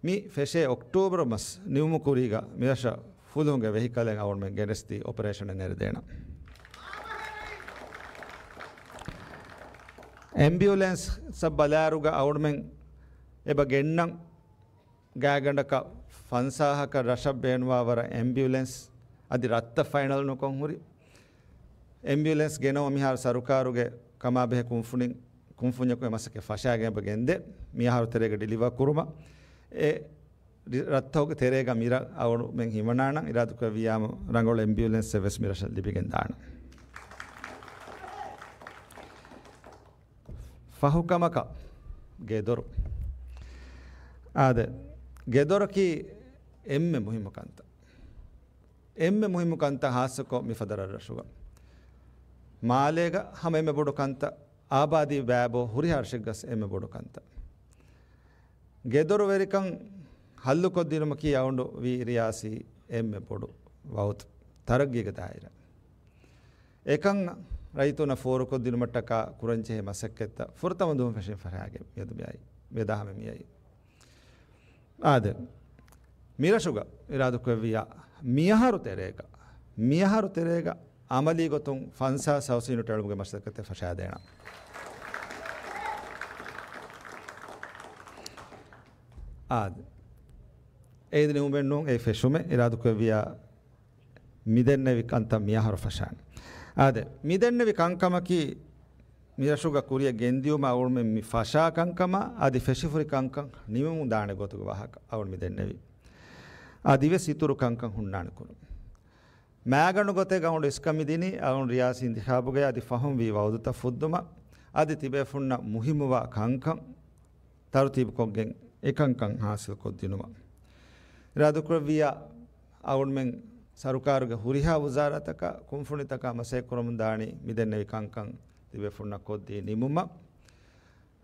މި ފެށޭ އޮކްޓޯބަރު މަސް ނިމުމު ކުރީގަ މިރަށަށް ފުލުހުންގެ ވެހިކަލެއް އަޅުގަނޑުމެން ގެނެސްދީ އޮޕަރޭޝަނެއް ނެރެދޭނަ. އެމްބިއުލެންސްއަށް ބަލާއިރުގަ އަޅުގަނޑުމެން އެބަ ގެންނަން. ގާތްގަނޑަކަށް ފަންސާހަކަށް ރަށަށް ބޭނުންވާ ވަރަށް އެމްބިއުލެންސް އަދި ރަށްތައް ފައިނަލް ނުކޮށް ހުރި. އެމްބިއުލެންސް ގެނައުމަށް މިހާރު ސަރުކާރުގެ ކަމާބެހޭ ކުންފުނިން، ކުންފުންޏަކު އެ މަސައްކަތް ފަށާގެން އެބަ ގެންދޭ. މިއަހަރު ތެރޭގަ ޑިލިވަރ ކުރުމަށް އެ ރި-، ރަށްތަކުގެ ތެރޭގަ މިރަށް އަޅުގަނޑުމެން ހިމަނާނަން. އިރާދަކުރެއްވިއްޔާމު ރަނގަޅު އެމްބިއުލެންސެއް ވެސް މިރަށަށް ލިބިގެން ދާނަން. ފަހުކަމަކަށް ގެދޮރު. އާދެ، ގެދޮރަކީ އެންމެ މުހިއްމު ކަންތައް. އެންމެ މުހިއްމު ކަންތައް ހާއްސަކޮށް މިފަދަ ރަށްރަށުގަ. މާލޭގަ ހަމަ އެންމެ ބޮޑު ކަންތައް، އާބާދީ ބައިބޯ ހުރިހާ ރަށެއްގަސް އެންމެ ބޮޑު ކަންތައް. ގެދޮރުވެރިކަން ހައްލުކޮށްދިނުމަކީ އަޅުގަނޑު ވީ ރިޔާސީ އެންމެ ބޮޑު ވައުދު ތަރައްގީގެ ދާއިރާ. އެކަން ރައްޔިތުންނަށް ފޯރުކޮށްދިނުމަށްޓަކާ ކުރަންޖެހޭ މަސައްކަތްތައް ފުރަތަމަ ދުވަހުން ފެށިގެން ފަށާގެން މިއަދު މިއައީ، މިއަދާ ހަމަ މިއައީ. އާދެ، މިރަށުގަ އިރާދަކުރެއްވިއްޔާ، މިއަހަރު ތެރޭގަ، މިއަހަރު ތެރޭގަ އަމަލީ ގޮތުން ފަންސާސް ހައުސް ޔުނިޓް އެޅުމުގެ މަސައްކަތެއް ފަށާދޭނަން. އާދެ، އޭދި ނިމުމެއް ނޫން އެ ފެށުމެއް. އިރާދަކުރެއްވިއްޔާ، މިދެންނެވި ކަންތައް މިއަހަރު ފަށާނެ. އާދެ، މިދެންނެވި ކަންކަމަކީ، މިރަށުގަ ކުރިއަށް ގެންދިޔުމަށް އަޅުގަނޑުމެން މި ފަށާ ކަންކަމާ އަދި ފެށިފުރި ކަންކަން ނިމުމުން ދާނެ ގޮތުގެ ވާހަކަ އަޅުގަނޑު މި ދެންނެވީ. އަދިވެސް އިތުރު ކަންކަން ހުންނާނެ ކުރުން. މައިގަނޑު ގޮތެއް އަޅުގަނޑު އިސްކަން މި ދިނީ، އަޅުގަނޑު ރިޔާސީ އިންތިޚާބުގައި އަދި ފަހުން ވީ ވައުދުތައް ފުއްދުމަށް އަދި ތިބޭފުންނަށް މުހިއްމުވާ ކަންކަން ތަރުތީބުކޮށްގެން އެކަންކަން ހާސިލްކޮށްދިނުމަށް. އިރާދަކުރެއްވިއްޔާ، އަޅުގަނޑުމެން ސަރުކާރުގެ ހުރިހާ ވުޒާރާތަކާ، ކުންފުނިތަކާ މަސައްކަތްކުރަމުން ދާނީ މިދެންނެވި ކަންކަން ތިބޭފުންނަށް ކޮށްދީ ނިމުމަށް.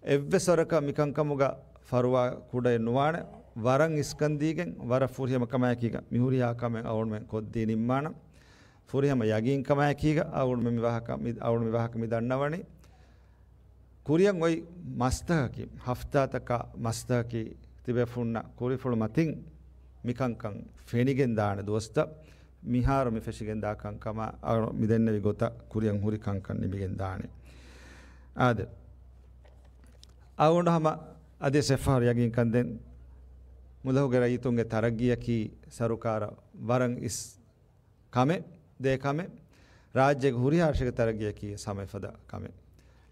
އެއްވެސް ވަރަކަށް މިކަންކަމުގަ ފަރުވާ ކުޑައެއް ނުވާނެ. ވަރަށް އިސްކަން ދީގެން، ވަރަށް ފުރިހަމަ ކަމާއެކީގަ މި ހުރިހާ ކަމެއް އަޅުގަނޑުމެން ކޮށްދީ ނިންމާނަން. ފުރިހަމަ ޔަގީން ކަމާއެކީގަ އަޅުގަނޑުމެން މި ވާހަކަ މި، އަޅުގަނޑު މި ވާހަކަ މި ދަންނަވަނީ. ކުރިއަށް އޮތް މަސްތަކަކީ، ހަފްތާތަކާ މަސްތަކަކީ ތިބޭފުޅުންނަށް ކުރިފުޅު މަތިން މިކަންކަން ފެނިގެން ދާނެ ދުވަސްތައް. މިހާރު މި ފެށިގެން ދާ ކަންކަމާ އަޅު މި ދެންނެވި ގޮތަށް ކުރިއަށް ހުރި ކަންކަން ނިމިގެން ދާނެ. އާދެ، އަޅުގަނޑު ހަމަ އަދި އެއްފަހަރު ޔަގީންކަން ދެން، މުލަކުގެ ރައްޔިތުންގެ ތަރައްގީއަކީ ސަރުކާރަށް ވަރަށް އިސް ކަމެއް، ދޭ ކަމެއް. ރާއްޖޭގެ ހުރިހާ ރަށެއްގެ ތަރައްގީއަކީ ހަމަ އެފަދަ ކަމެއް.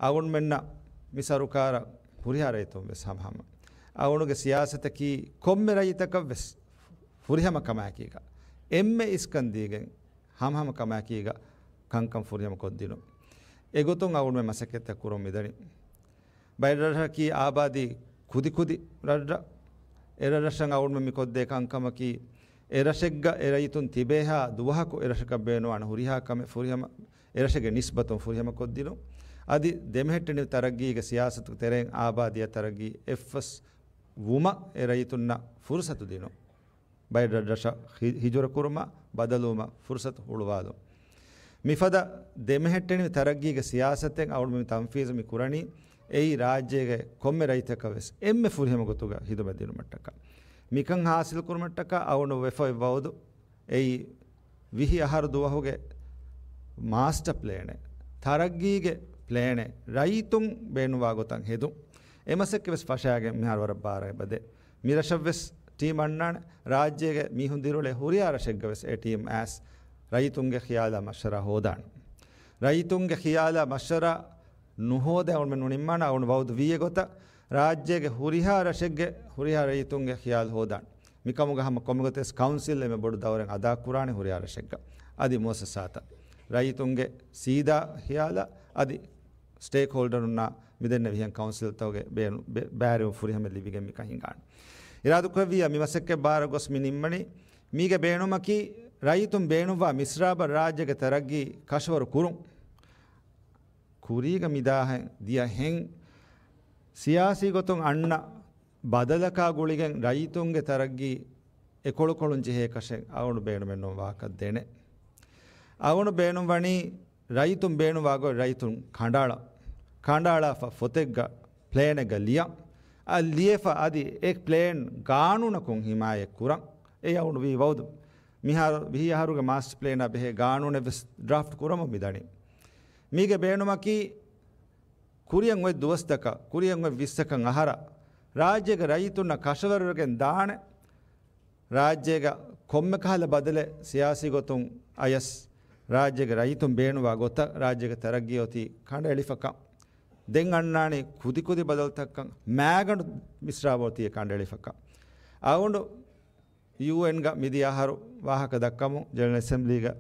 އަޅުގަނޑުމެންނަށް މި ސަރުކާރަށް ހުރިހާ ރައްޔިތުން ވެސް ހަމަހަމަ. އަޅުގަނޑުގެ ސިޔާސަތަކީ ކޮންމެ ރައްޔިތަކަށް ވެސް ފުރިހަމަ ކަމާއެކީގަ، އެންމެ އިސްކަން ދީގެން ހަމަހަމަ ކަމާއެކީގަ ކަންކަން ފުރިހަމަ ކޮށްދިނުން. އެގޮތުން އަޅުގަނޑުމެން މަސައްކަތްތައް ކުރަމުން މިދަނީ. ބައެއް ރަށަކީ އާބާދީ ކުދިކުދި ރަށްރަށް. އެ ރަށްރަށަށް އަޅުގަނޑުމެން މި ކޮށްދޭ ކަންކަމަކީ، އެ ރަށެއްގަ އެ ރައްޔިތުން ތިބޭހާ ދުވަހަކު އެ ރަށަކަށް ބޭނުންވާނެ ހުރިހާ ކަމެއް ފުރިހަމަ، އެ ރަށެއްގެ ނިސްބަތުން ފުރިހަމަ ކޮށްދިނުން. އަދި ދެމެހެއްޓެނިވި ތަރައްގީގެ ސިޔާސަތުގެ ތެރެއިން އާބާދީއާ ތަރައްގީ އެއްފަސް ވުމަށް އެ ރައްޔިތުންނަށް ފުރުސަތު ދިނުން. ބައެއް ރަށްރަށަށް ހި-، ހިޖުރަ ކުރުމަށް، ބަދަލުވުމަށް ފުރުސަތު ހުޅުވާލުން. މިފަދަ ދެމެހެއްޓެނިވި ތަރައްގީގެ ސިޔާސަތެއް އަޅުގަނޑު މި ތަންފީޒު މި ކުރަނީ، އެއީ ރާއްޖޭގެ ކޮންމެ ރައްޔިތަކަށް ވެސް އެންމެ ފުރިހަމަ ގޮތުގަ ހިދުމަތް ދިނުމަށްޓަކާ. މިކަން ހާސިލް ކުރުމަށްޓަކާ އަޅުގަނޑު ވެފަ އޮތް ވައުދު، އެއީ ވިހި އަހަރު ދުވަހުގެ މާސްޓަ ޕްލޭނެއް، ތަރައްގީގެ ޕްލޭނެއް، ރައްޔިތުން ބޭނުންވާ ގޮތަށް ހެދުން. އެ މަސައްކަތް ވެސް ފަށާގެން މިހާރު ވަރަށް ބާރަށް އެބަދޭ. މި ރަށަށް ވެސް ޓީމް އަންނާނެ، ރާއްޖޭގެ މީހުން ދިރިއުޅޭ ހުރިހާ ރަށެއްގަ ވެސް އެ ޓީމް އައިސް ރައްޔިތުންގެ ޚިޔާލާ މަޝްވަރާ ހޯދާނެ. ރައްޔިތުންގެ ޚިޔާލާ މަޝްވަރާ ނުހޯދޭ އަޅުގަނޑުމެން ނުނިންމާނެ. އަޅުގަނޑު ވައުދު ވީ އެގޮތަށް ރާއްޖޭގެ ހުރިހާ ރަށެއްގެ ހުރިހާ ރައްޔިތުންގެ ޚިޔާލު ހޯދާނެ. މިކަމުގަ ހަމަ ކޮންމެގޮތެސް ކައުންސިލް އެންމެ ބޮޑު ދައުރެއް އަދާކުރާނެ ހުރިހާ ރަށެއްގަ. އަދި މުއައްސަސާތައް، ރައްޔިތުންގެ ސީދާ ޚިޔާލަށް އަދި ސްޓޭކްހޯލްޑަރުންނާ މިދެންނެވިހެން ކައުންސިލްތަކުގެ ބޭނު-، ބެ-، ބައިވެރިވުން ފުރިހަމަ ލިބިގެން މިކަން ހިނގާނެ. އިރާދަކުރެއްވިއްޔާ މި މަސައްކަތް ބާރަށް ގޮސް މި ނިންމަނީ. މީގެ ބޭނުމަކީ ރައްޔިތުން ބޭނުންވާ މިސްރާބަށް ރާއްޖޭގެ ތަރައްގީ ކަށަވަރު ކުރުން. ކުރީގަ މިދާހެން ދިޔަ ހެން ސިޔާސީ ގޮތުން އަންނަ ބަދަލަކާ ގުޅިގެން ރައްޔިތުންގެ ތަރައްގީ އެކޮޅުކޮޅުން ޖެހޭކަށެއް އަޅުގަނޑު ބޭނުމެއް ނޫން ވާހަކަ ދެނެ. އަޅުގަނޑު ބޭނުންވަނީ ރައްޔިތުން ބޭނުންވާ ގޮތް ރައްޔިތުން ކަނޑައަޅަން. ކަނޑައަޅާފަ ފޮތެއްގަ ޕްލޭނެއްގަ ލިޔަން. އަ، ލިޔެފަ އަދި އެ ޕްލޭން ގާނޫނަކުން ހިމާޔަތް ކުރަން. އެ އަޅުގަނޑު ވީ ވައުދު. މިހާރު ވިހި އަހަރުގެ މާސްޓަ ޕްލޭނާ ބެހޭ ގާނޫނެއް ވެސް ޑްރާފްޓް ކުރަމުން މިދަނީ. މީގެ ބޭނުމަކީ ކުރިއަށް އޮތް ދުވަސްތަކަށް، ކުރިއަށް އޮތް ވިއްސަކަށް އަހަރަށް ރާއްޖޭގެ ރައްޔިތުންނަށް ކަށަވަރުވެގެން ދާނެ. ރާއްޖޭގަ ކޮންމެ ކަހަލަ ބަދަލެއް ސިޔާސީ ގޮތުން އަޔަސް ރާއްޖޭގެ ރައްޔިތުން ބޭނުންވާ ގޮތަށް ރާއްޖޭގެ ތަރައްގީ އޮތީ ކަނޑައެޅިފަކަން. ދެން އަންނާނީ ކުދިކުދި ބަދަލުތައްކަން. މާގަނޑު މިސްރާބު އޮތީ ކަނޑައެޅިފަކަން. އަޅުގަނޑު ޔޫއެންގަ މިދިޔަ އަހަރު ވާހަކަ ދައްކަމުން، ޖެނެރަލް އެސެމްބްލީގަ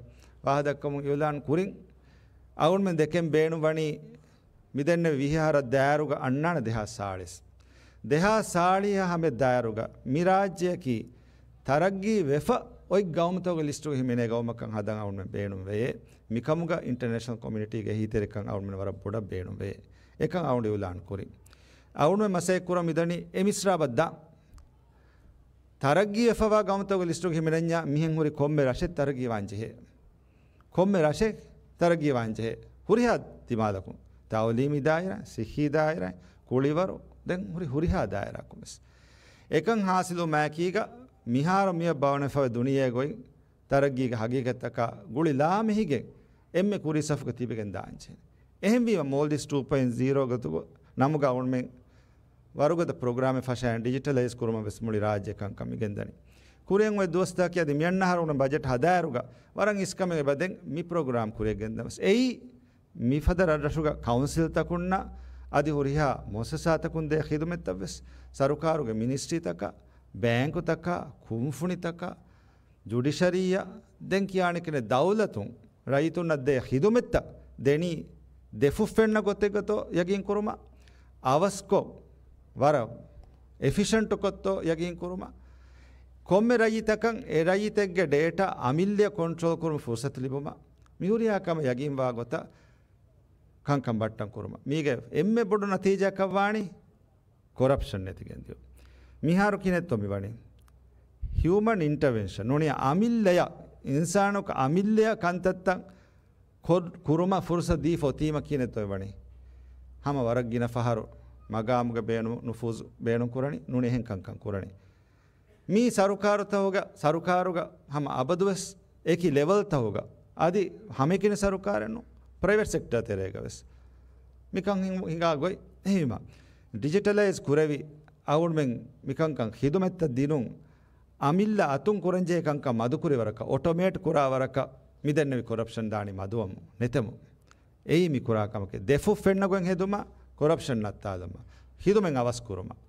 ވާހަކަ ދައްކަމުން އިއުލާން ކުރިން، އަޅުގަނޑުމެން ދެކެން ބޭނުންވަނީ މިދެންނެވި ވިހި އަހަރަށް ދާއިރުގަ އަންނާނެ ދެހާސް ސާޅީސް. ދެހާސް ސާޅީހަށް ހަމަ ދާއިރުގަ މި ރާއްޖެއަކީ ތަރައްގީ ވެފަ އޮތް ގައުމުތަކުގެ ލިސްޓުގަ ހިމެނޭ ގައުމަކަށް ހަދަން އަޅުގަނޑުމެން ބޭނުންވެޔޭ. މިކަމުގަ އިންޓަރނޭޝަނަލް ކޮމިއުނިޓީގެ އެހީތެރިކަން އަޅުގަނޑުމެން ވަރަށް ބޮޑަށް ބޭނުންވެޔޭ. އެކަން އަޅުގަނޑު އިއުލާން ކުރިން. އަޅުގަނޑުމެން މަސައްކަތް ކުރަން މިދަނީ އެ މިސްރާބަށް ދާން. ތަރައްގީ ވެފަވާ ގައުމުތަކުގެ ލިސްޓުގަ ހިމެނެންޏާ މިހެން ހުރި ކޮންމެ ރަށެއް ތަރައްގީވާން ޖެހޭ. ކޮންމެ ރަށެއް ތަރައްގީވާން ޖެހޭ. ހުރިހާ ދިމާލަކުން. ތައުލީމީ ދާއިރާ، ސިއްހީ ދާއިރާ، ކުޅިވަރު، ދެން ހުރި ހުރިހާ ދާއިރާއަކުން ވެސް. އެކަން ހާސިލުވުމާއެކީގަ މިހާރު މިއަށް ބައުނެފަވެ ދުނިޔޭގައި ތަރައްގީގެ ހަގީގަތްތަކާ ގުޅި ލާމެހިގެން އެންމެ ކުރީ ސަފުގަ ތިބިގެން ދާންޖެހޭ. އެހެންވީމަ މޯލްޑިވްސް ޓޫ ޕޮއިންޓް ޒީރޯ ގޮތުގަ ނަމުގަ އަޅުގަނޑުމެން ވަރުގަދަ ޕްރޮގްރާމެއް ފަށައިން ޑިޖިޓަލައިޒް ކުރުމަށް ވެސް މުޅި ރާއްޖެ ކަންކަން މިގެންދަނީ. ކުރިއަށް އޮތް ދުވަސްތަކަކީ އަދި މިއަންނަ އަހަރު އަޅުގަނޑު ބަޖެޓް ހަދާއިރުގަ ވަރަށް އިސްކަމެއް އެބަދޭ މި ޕްރޮގްރާމް ކުރިއަށް ގެންދަން ވެސް. އެއީ މިފަދަ ރަށްރަށުގަ ކައުންސިލްތަކުންނަށް އަދި ހުރިހާ މުއައްސަސާތަކުން ދޭ ޚިދުމަތްތައް ވެސް ސަރުކާރުގެ މިނިސްޓްރީތަކަށް، ބޭންކުތަކަށް، ކުންފުނިތަކަށް، ޖުޑިޝަރީއަށް ދެން ކިޔާނެ ކިނެ ދައުލަތުން ރައްޔިތުންނަށް ދޭ ޚިދުމަތްތައް ދެނީ ދެފުށް ފެންނަ ގޮތެއްގަތޯ ޔަގީން ކުރުމަށް، އަވަސްކޮށް ވަރަށް އެފިޝަންޓުކޮށްތޯ ޔަގީން ކުރުމަށް، ކޮންމެ ރައްޔިތަކަށް އެ ރައްޔިތެއްގެ ޑޭޓާ އަމިއްލަޔަށް ކޮންޓްރޯލް ކުރުމަށް ފުރުސަތު ލިބުމަށް، މިހުރިހާ ކަމެއް ޔަގީންވާ ގޮތަށް ކަންކަން ބައްޓަން ކުރުމަށް. މީގެ އެންމެ ބޮޑު ނަތީޖާއަކަށް ވާނީ ކޮރަޕްޝަން ނެތިގެން ދިޔުން. މިހާރު ކިހިނެއްތޯ މި ވަނީ؟ ހިއުމަން އިންޓަވެންޝަން ނޫނީ އަމިއްލަޔަށް، އިންސާނަކު އަމިއްލަޔަށް ކަންތައްތައް ކޮ-، ކުރުމަށް ފުރުސަތު ދީފަ އޮތީމަ ކިހިނެއްތޯ ވަނީ؟ ހަމަ ވަރަށް ގިނަ ފަހަރު މަގާމުގެ ބޭނު-، ނުފޫޒު ބޭނުން ކުރަނީ، ނޫނީ އެހެން ކަންކަން ކުރަނީ. މީ ސަރުކާރުތަކުގަ، ސަރުކާރުގަ ހަމަ އަބަދުވެސް އެކި ލެވެލްތަކުގަ، އަދި ހަމައެކަނި ސަރުކާރެއްނު، ޕްރައިވެޓް ސެކްޓަރ ތެރޭގަވެސް މިކަން ހިނގ-، ހިނގާ ގޮތް. އެހީމަ ޑިޖިޓަލައިޒް ކުރެވި އަޅުގަނޑުމެން މިކަންކަން ޚިދުމަތްތައް ދިނުން، އަމިއްލަ އަތުން ކުރަންޖެހޭ ކަންކަން މަދުކުރި ވަރަކަށް، އޮޓޮމޭޓް ކުރާ ވަރަކަށް މިދެންނެވި ކޮރަޕްޝަން ދާނީ މަދުވަމުން، ނެތެމުން. އެއީ މި ކުރާ ކަމަކީ. ދެފުށް ފެންނަ ގޮތް ހެދުމަށް، ކޮރަޕްޝަން ނައްތާލުމަށް، ޚިދުމަތް އަވަސް ކުރުމަށް.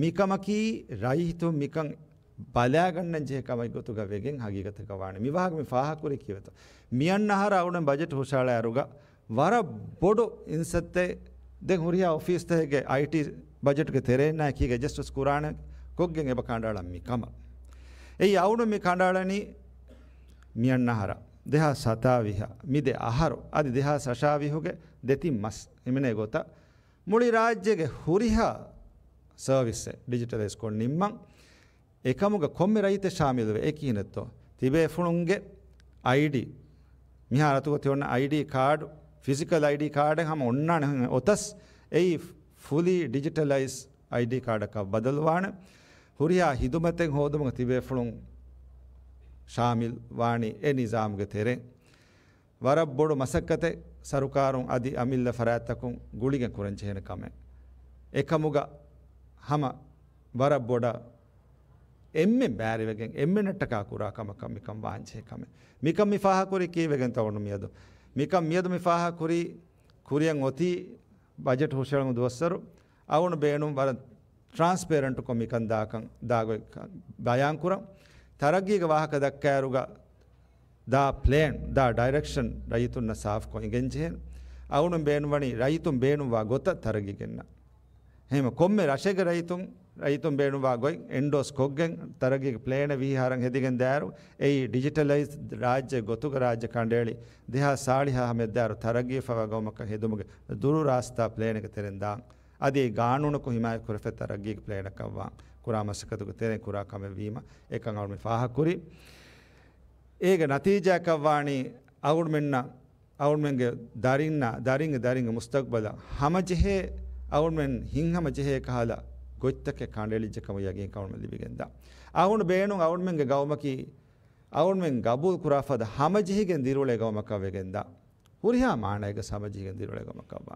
މިކަމަކީ ރައްޔިތުން މިކަން ބަލާގަންނަން ޖެހޭ ކަމެއް ގޮތުގަ ވެގެން ހަގީގަތަކަށް ވާނެ. މި ވާހަކަ މި ފާހަގަކުރީ ކީއްވެތޯ؟ މިއަންނަ އަހަރަށް އަޅުގަނޑު ބަޖެޓް ހުށަހަޅާއިރުގަ ވަރަށް ބޮޑު އިންސައްތައެއް ދެން ހުރިހާ އޮފީސްތަކެއްގެ އައިޓީ ބަޖެޓްގެ ތެރެއިންނާ އެކީގަ އެޑްޖަސްޓް ވެސް ކުރާނެ ކޮށްގެން އެބަ ކަނޑައަޅަން މި ކަމަށް. އެއީ އަޅުގަނޑު މި ކަނޑައަޅަނީ މިއަންނަ އަހަރަށް، ދެހާސް ސަތާވީހަށް، މި ދެ އަހަރު، އަދި ދެހާސް އަށާވީހުގެ ދެތިން މަސް ހިމެނޭ ގޮތަށް މުޅި ރާއްޖޭގެ ހުރިހާ ސަރވިސްއެއް ޑިޖިޓަލައިޒް ކޮށް ނިންމަން. އެކަމުގަ ކޮންމެ ރައްޔިތެއް ޝާމިލުވެ، އެ ކިހިނެއްތޯ؟ ތިބޭފުޅުންގެ އައިޑީ، މިހާރު އަތުގަ ތި އޮންނަ އައިޑީ ކާޑު، ފިޒިކަލް އައިޑީ ކާޑެއް ހަމަ އޮންނާނެ އޮތަސް، އެއީ ފުލީ ޑިޖިޓަލައިޒް އައިޑީ ކާޑަކަށް ބަދަލުވާނެ. ހުރިހާ ހިދުމަތެއް ހޯދުމަށް ތިބޭފުޅުން ޝާމިލް ވާނީ އެ ނިޒާމުގެ ތެރެއިން. ވަރަށް ބޮޑު މަސައްކަތެއް ސަރުކާރުން އަދި އަމިއްލަ ފަރާތްތަކުން ގުޅިގެން ކުރަން ޖެހޭނެ ކަމެއް. އެކަމުގަ ހަމަ ވަރަށް ބޮޑަށް އެންމެން ބައިވެގެން އެންމެންނަށްޓަކާ ކުރާ ކަމަކަށް މިކަން ވާންޖެހޭ ކަމެއް. މިކަން މި ފާހަގަކުރީ ކީއްވެގެންތޯ މިއަދު؟ މިކަން މިއަދު މި ފާހަގަކުރީ ކުރިއަށް އޮތީ ބަޖެޓް ހުށަހެޅުމުގެ ދުވަސްވަރު އަޅުގަނޑު ބޭނުން ވަރަށް ޓްރާންސްޕޭރެންޓްކޮށް މިކަން ދާކަން ދާގޮތް ބަޔާންކުރަން. ތަރައްގީގެ ވާހަކަ ދައްކާއިރުގަ ދާ ޕްލޭން، ދާ ޑައިރެކްޝަން ރައްޔިތުންނަށް ސާފުކޮށް އިނގެންޖެހޭނެ. އަޅުގަނޑު ބޭނުންވަނީ ރައްޔިތުން ބޭނުންވާ ގޮތަށް ތަރައްގީ ގެންނަން. އެހެންވެ ކޮންމެ ރަށެއްގެ ރައްޔިތުން، ރައްޔިތުން ބޭނުންވާ ގޮތް އެންޑޯސް ކޮށްގެން ތަރައްގީގެ ޕްލޭނެއް ވިހި އަހަރަށް ހެދިގެން ދާއިރު، އެއީ ޑިޖިޓަލައިޒް ރާއްޖެ ގޮތުގަ ރާއްޖެ ކަނޑައެޅި ދެހާސް ސާޅީހާ ހަމަ ދާއިރު ތަރައްގީވެފައިވާ ގައުމަކަށް ހެދުމުގެ ދުރު ރާސްތާ ޕްލޭނެއްގެ ތެރެއިން ދާން. އަދި އެ ގާނޫނަކު ހިމާޔަތް ކުރެފަ ތަރައްގީގެ ޕްލޭނަކަށްވާން ކުރާ މަސައްކަތުގެ ތެރެއިން ކުރާ ކަމެއް ވީމަ، އެކަން އަޅުގަނޑު މި ފާހަގަކުރީ. އޭގެ ނަތީޖާއަކަށް ވާނީ އަޅުގަނޑުމެންނަށް، އަޅުގަނޑުމެންގެ ދަރިންނަށް، ދަރިންގެ ދަރިންގެ މުސްތަގްބަލަށް ހަމަޖެހޭ، އަޅުގަނޑުމެން ހިތްހަމަޖެހޭ ކަހަލަ ގޮތްތަކެއް ކަނޑައެޅިއްޖެ ކަމަށް ޔަގީންކަން އަޅުގަނޑުމެން ލިބިގެންދާ. އަޅުގަނޑު ބޭނުން އަޅުގަނޑުމެންގެ ގައުމަކީ އަޅުގަނޑުމެން ގަބޫލު ކުރާ ފަދަ ހަމަޖެހިގެން ދިރިއުޅޭ ގައުމަކަށް ވެގެންދާ. ހުރިހާ މާނައިގަ ހަމަޖެހިގެން ދިރިއުޅޭ ގައުމަކަށްވާ.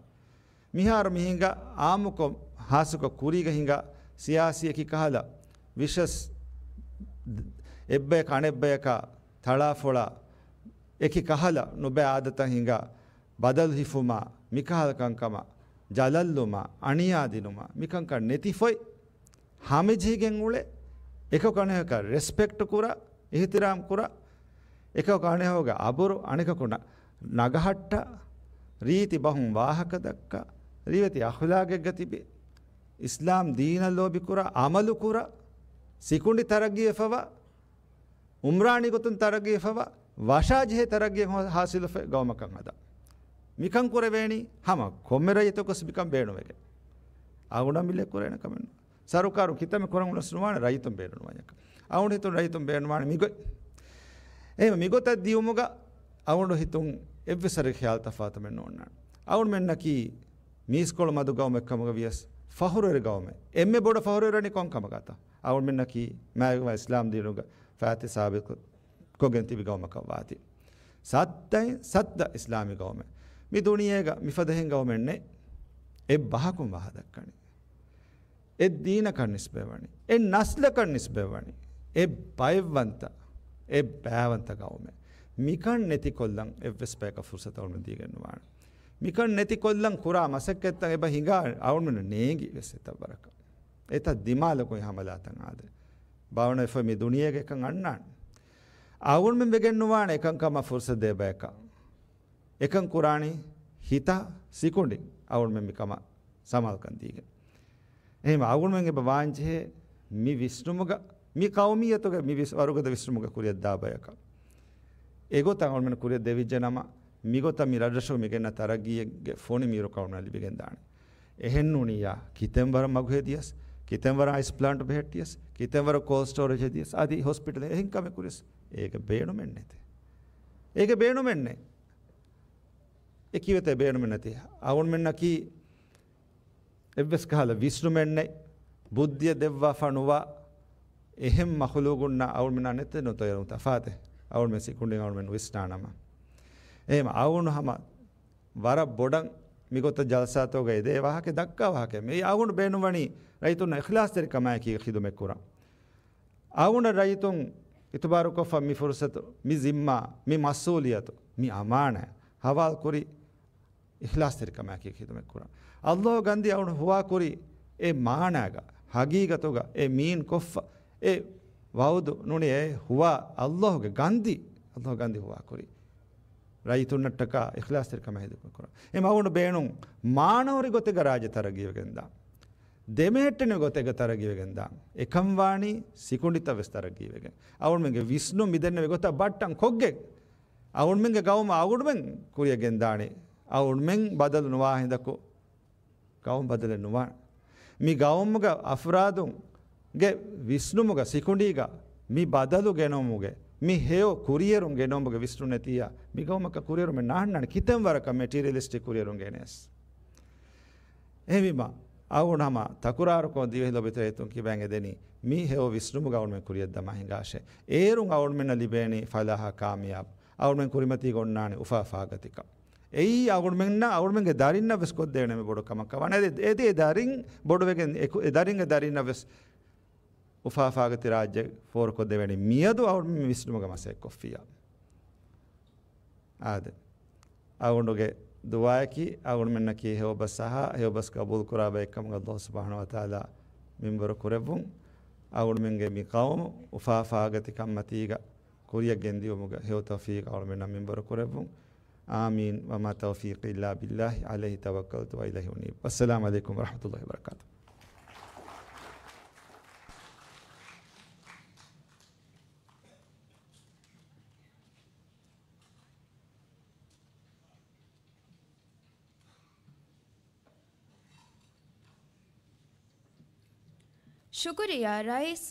މިހާރު މި ހިނގާ އާއްމުކޮށް، ހާއްސަކޮށް ކުރީގަ ހިނގާ ސިޔާސީ އެކި ކަހަލަ ވިޝަސް، އެއްބަޔަކަށް އަނެއްބަޔަކާ ތަޅާފޮޅާ، އެކި ކަހަލަ ނުބައި އާދަތައް ހިނގާ، ބަދަލު ހިފުމާ، މިކަހަލަ ކަންކަމާ، ޖަލަށްލުމާ، އަނިޔާ ދިނުމާ، މިކަންކަން ނެތިފައި ހަމަޖެހިގެން އުޅެ، އެކަކު އަނެކަކަށް ރެސްޕެކްޓް ކުރާ، އިހްތިރާމް ކުރާ، އެކަކު އަނެކަކުގެ އަބުރު، އަނެކަކު ނަ-، ނަގަހައްޓާ، ރީތި ބަހުން ވާހަކަ ދައްކާ، ރިވެތި އަޚުލާގެއްގަ ތިބި، އިސްލާމް ދީނަށް ލޯބި ކުރާ، އަމަލު ކުރާ، ސިކުނޑި ތަރައްގީވެފަވާ، އުމްރާނީ ގޮތުން ތަރައްގީވެފަވާ، ވަށާޖެހޭ ތަރައްގީ ހާ-، ހާސިލުވެފަ ގައުމަކަށް ހަދާ. މިކަން ކުރެވޭނީ ހަމަ ކޮންމެ ރައްޔިތަކުވެސް މިކަން ބޭނުންވެގެން. އަޅުގަނޑު އަމިއްލަ ކުރޭނެ ކަމެއް ނޫން. ސަރުކާރު ކިތަންމެ ކުރަން އުޅެސް ނުވާނެ ރައްޔިތުން ބޭނުންވާ ޔަކަ. އަޅުގަނޑު ހިތުން ރައްޔިތުން ބޭނުންވާނެ މިގޮތް. އެހެން މިގޮތަށް ދިޔުމުގަ އަޅުގަނޑު ހިތުން އެއްވެސް ވަރެއް ޚިޔާލު ތަފާތުމެއް ނޯންނާނެ. އަޅުގަނޑުމެންނަކީ މީސްކޮޅު މަދު ގައުމެއް ކަމުގަ ވިޔަސް ފަހުރުވެރި ގައުމެއް. އެންމެ ބޮޑަށް ފަހުރުވެރިވަނީ ކޮން ކަމަކަށްތަ؟ އަޅުގަނޑުމެންނަކީ މާތްވެގެންވާ އިސްލާމް ދީނުގެ ފައިތި ސާބިތު ކޮށްގެން ތިބި ގައުމަކަށް ވާތީ. ސައްތައިން ސައްތަ އިސްލާމީ ގައުމެއް. މި ދުނިޔޭގަ މިފަދަ އެހެން ގައުމެއް ނެތް. އެއް ބަހަކުން ވާހަ ދައްކަނީ. އެއް ދީނަކަށް ނިސްބަތްވަނީ. އެއް ނަސްލަކަށް ނިސްބަތްވަނީ. އެއް ބައެއްވަންތަ، އެއް ބައިވަންތަ ގައުމެއް. މިކަން ނެތިކޮށްލަން އެއްވެސް ބަޔަކަށް ފުރުސަތު އަޅުގަނޑު ދީގެން ނުވާނެ. މިކަން ނެތިކޮށްލަން ކުރާ މަސައްކަތްތައް އެބަ ހިނގާ އަޅުގަނޑު ނޭނގި ވެސް އެތައް ވަރަކަށް. އެތައް ދިމާލަކުން ހަމަލާތައް އާދެ. ބާވަނަ އެފަ މި ދުނިޔޭގެ އެކަން އަންނާނެ. އަޅުގަނޑުމެން ވެގެން ނުވާނެ އެކަން ކަމަށް ފުރުސަތު ދޭ ބަޔަކަށް. އެކަން ކުރާނީ ހިތާ ސިކުނޑި އަޅުގަނޑުމެން މި ކަމަށް ސަމާލުކަން ދީގެން. އެހެން އަޅުގަނޑުމެން އެބަ ވާންޖެހޭ މި ވިސްނުމުގަ، މި ޤައުމިއްޔަތުގެ މި ވިސް-، ވަރުގަދަ ވިސްނުމުގެ ކުރިއަށް ދާ ބަޔަކަށް. އެގޮތަށް އަޅުގަނޑުމެން ކުރިއަށް ދެވިއްޖެ ނަމަ، މިގޮތަށް މި ރަށްރަށުގަ މި ގެންނަ ތަރައްގީގެ ފޮނި މީރު އަޅުގަނޑުމެންނަށް ލިބިގެން ދާނެ. އެހެން ނޫނިއްޔާ، ކިތަން ވަރަށް މަގު ހެދިޔަސް، ކިތަން ވަރަށް އައިސް ޕްލާންޓް ބެހެއްޓިޔަސް، ކިތަން ވަރަށް ކޯލްޑް ސްޓޯރޭޖް ހެދިޔަސް، އަދި ހޮސްޕިޓަލް އެހެން ކަމެއް ކުރިޔަސް، އޭގެ ބޭނުމެއް ނެތޭ. އޭގެ ބޭނުމެއް ނެތް. އެކީ ވެތޭ ބޭނުމެއް ނެތީ. އަޅުގަނޑުމެންނަކީ އެއްވެސް ކަހަލަ ވިސްނުމެއް ނެތް، ބުއްދިއަށް ދެއްވާފަ ނުވާ، އެހެން މަޚުލޫގުންނާ އަޅުގަނޑުމެންނާ ނެތެއް ނުތައްޔަރު ތަފާތެއް. އަޅުގަނޑުމެން ސިކުނޑިން އަޅުގަނޑުމެން ވިސްނާނަމަ. އެހެން އަޅުގަނޑު ހަމަ ވަރަށް ބޮޑަށް މިގޮތަށް ޖަލްސާތަކުގައި ދޭ ވާހަކަ ދައްކާ ވާހަކަ. މި އަޅުގަނޑު ބޭނުންވަނީ ރައްޔިތުންނަށް އިޚްލާޞްތެރިކަމާއެކީ ޚިދުމަތް ކުރަން. އަޅުގަނޑަށް ރައްޔިތުން އިތުބާރުކޮށްފަ މި ފުރުސަތު، މި ޒިންމާ، މި މަސްއޫލިއްޔަތު، މި އަމާނާތް ހަވާލުކުރި އިޚްލާޞްތެރިކަމާއެކީ ޚިދުމަތް ކުރަން. ﷲ ގަންދީ އަޅުގަނޑު ހުވާކުރި އެ މާނާގަ، ހަގީގަތުގަ އެ މީން ކޮށްފަ، އެ ވައުދު ނޫނީ އެ ހުވާ ﷲ ގެ ގަންދީ، ﷲ ގަންދީ ހުވާކުރި ރައްޔިތުންނަށްޓަކާ އިޚްލާޞްތެރިކަމާ ޚިދުމަތް ކުރަން. އެ އަޅުގަނޑު ބޭނުން މާނަވެރި ގޮތެއްގަ ރާއްޖެ ތަރައްގީވެގެންދާން. ދެމެހެއްޓެނިވި ގޮތެއްގަ ތަރައްގީވެގެންދާން. އެކަން ވާނީ ސިކުނޑިތައް ވެސް ތަރައްގީވެގެން. އަޅުގަނޑުމެންގެ ވިސްނުން މިދެންނެވި ގޮތަށް ބައްޓަން ކޮށްގެން. އަޅުގަނޑުމެންގެ ގައުމަށް އަޅުގަނޑުމެން ކުރިއަށް ގެންދާނެ. އަޅުގަނޑުމެން ބަދަލު ނުވާ ހިނދަކު ގައުމު ބަދަލެއް ނުވާނެ. މި ގައުމުގަ އަފްރާދުންގެ ވިސްނުމުގަ ސިކުނޑީގަ މި ބަދަލު ގެނައުމުގެ، މި ހެޔޮ ކުރިއެރުން ގެނައުމުގެ ވިސްނުން ނެތިއްޔާ، މި ގައުމަކަށް ކުރިއެރުމެއް ނާންނާނެ ކިތަން ވަރަކަށް މެޓީރިއަލިސްޓިކް ކުރިއެރުން ގެނެސް. އެހެންވީމަ، އަޅުގަނޑު ހަމަ ތަކުރާރުކޮށް ދިވެހި ލޮބުވެތި ރައްޔިތުން ކިބައިން އެދެނީ، މި ހެޔޮ ވިސްނުމުގަ އަޅުގަނޑުމެން ކުރިއަށްދަމާ ހިނގާށޭ. އޭރުން އަޅުގަނޑުމެންނަށް ލިބޭނީ ފަލާހާ ކާމިޔާބު. އަޅުގަނޑުމެން ކުރިމަތީގަ އޮންނާނީ އުފާ ފާގަތިކަން. އެއީ އަޅުގަނޑުމެންނަށް، އަޅުގަނޑުމެންގެ ދަރިންނަށް ވެސް ކޮށްދޭނެ މި ބޮޑު ކަމަކަށް ވާނެ. އެ، އެ، އެ ދަރިން ބޮޑުވެގެން، އެ ކު-، އެ ދަރިންގެ ދަރިންނަށް ވެސް އުފާ ފާގަތި ރާއްޖެ ފޯރުކޮށްދެވޭނީ މިއަދު އަޅުގަނޑުމެން މި ވިސްނުމުގަ މަސައްކަތްކޮށްފިއްޔާ. އާދެ. އަޅުގަނޑުގެ ދުޢާއަކީ، އަޅުގަނޑުމެންނަކީ ހެޔޮބަސް އަހާ، ހެޔޮބަސް ޤަބޫލުކުރާ ބައެއްކަމުގަ ﷲ ސުބްޙާނަހޫ ވަތަޢާލާ މިންވަރު ކުރެއްވުން. އަޅުގަނޑުމެންގެ މި ޤައުމު އުފާ ފާގަތި ކަންމަތީގަ ކުރިއަށް ގެންދިޔުމުގެ ހެޔޮ ތައުފީޤު އަޅުގަނޑުމެންނަށް މިންވަރު ކުރެއްވުން. އާމީން. وما توفيقي إلا بالله عليه توكلت وإليه أنيب. والسلام عليكم ورحمة الله وبركاته. ޝުކުރިއްޔާ ރައީސް.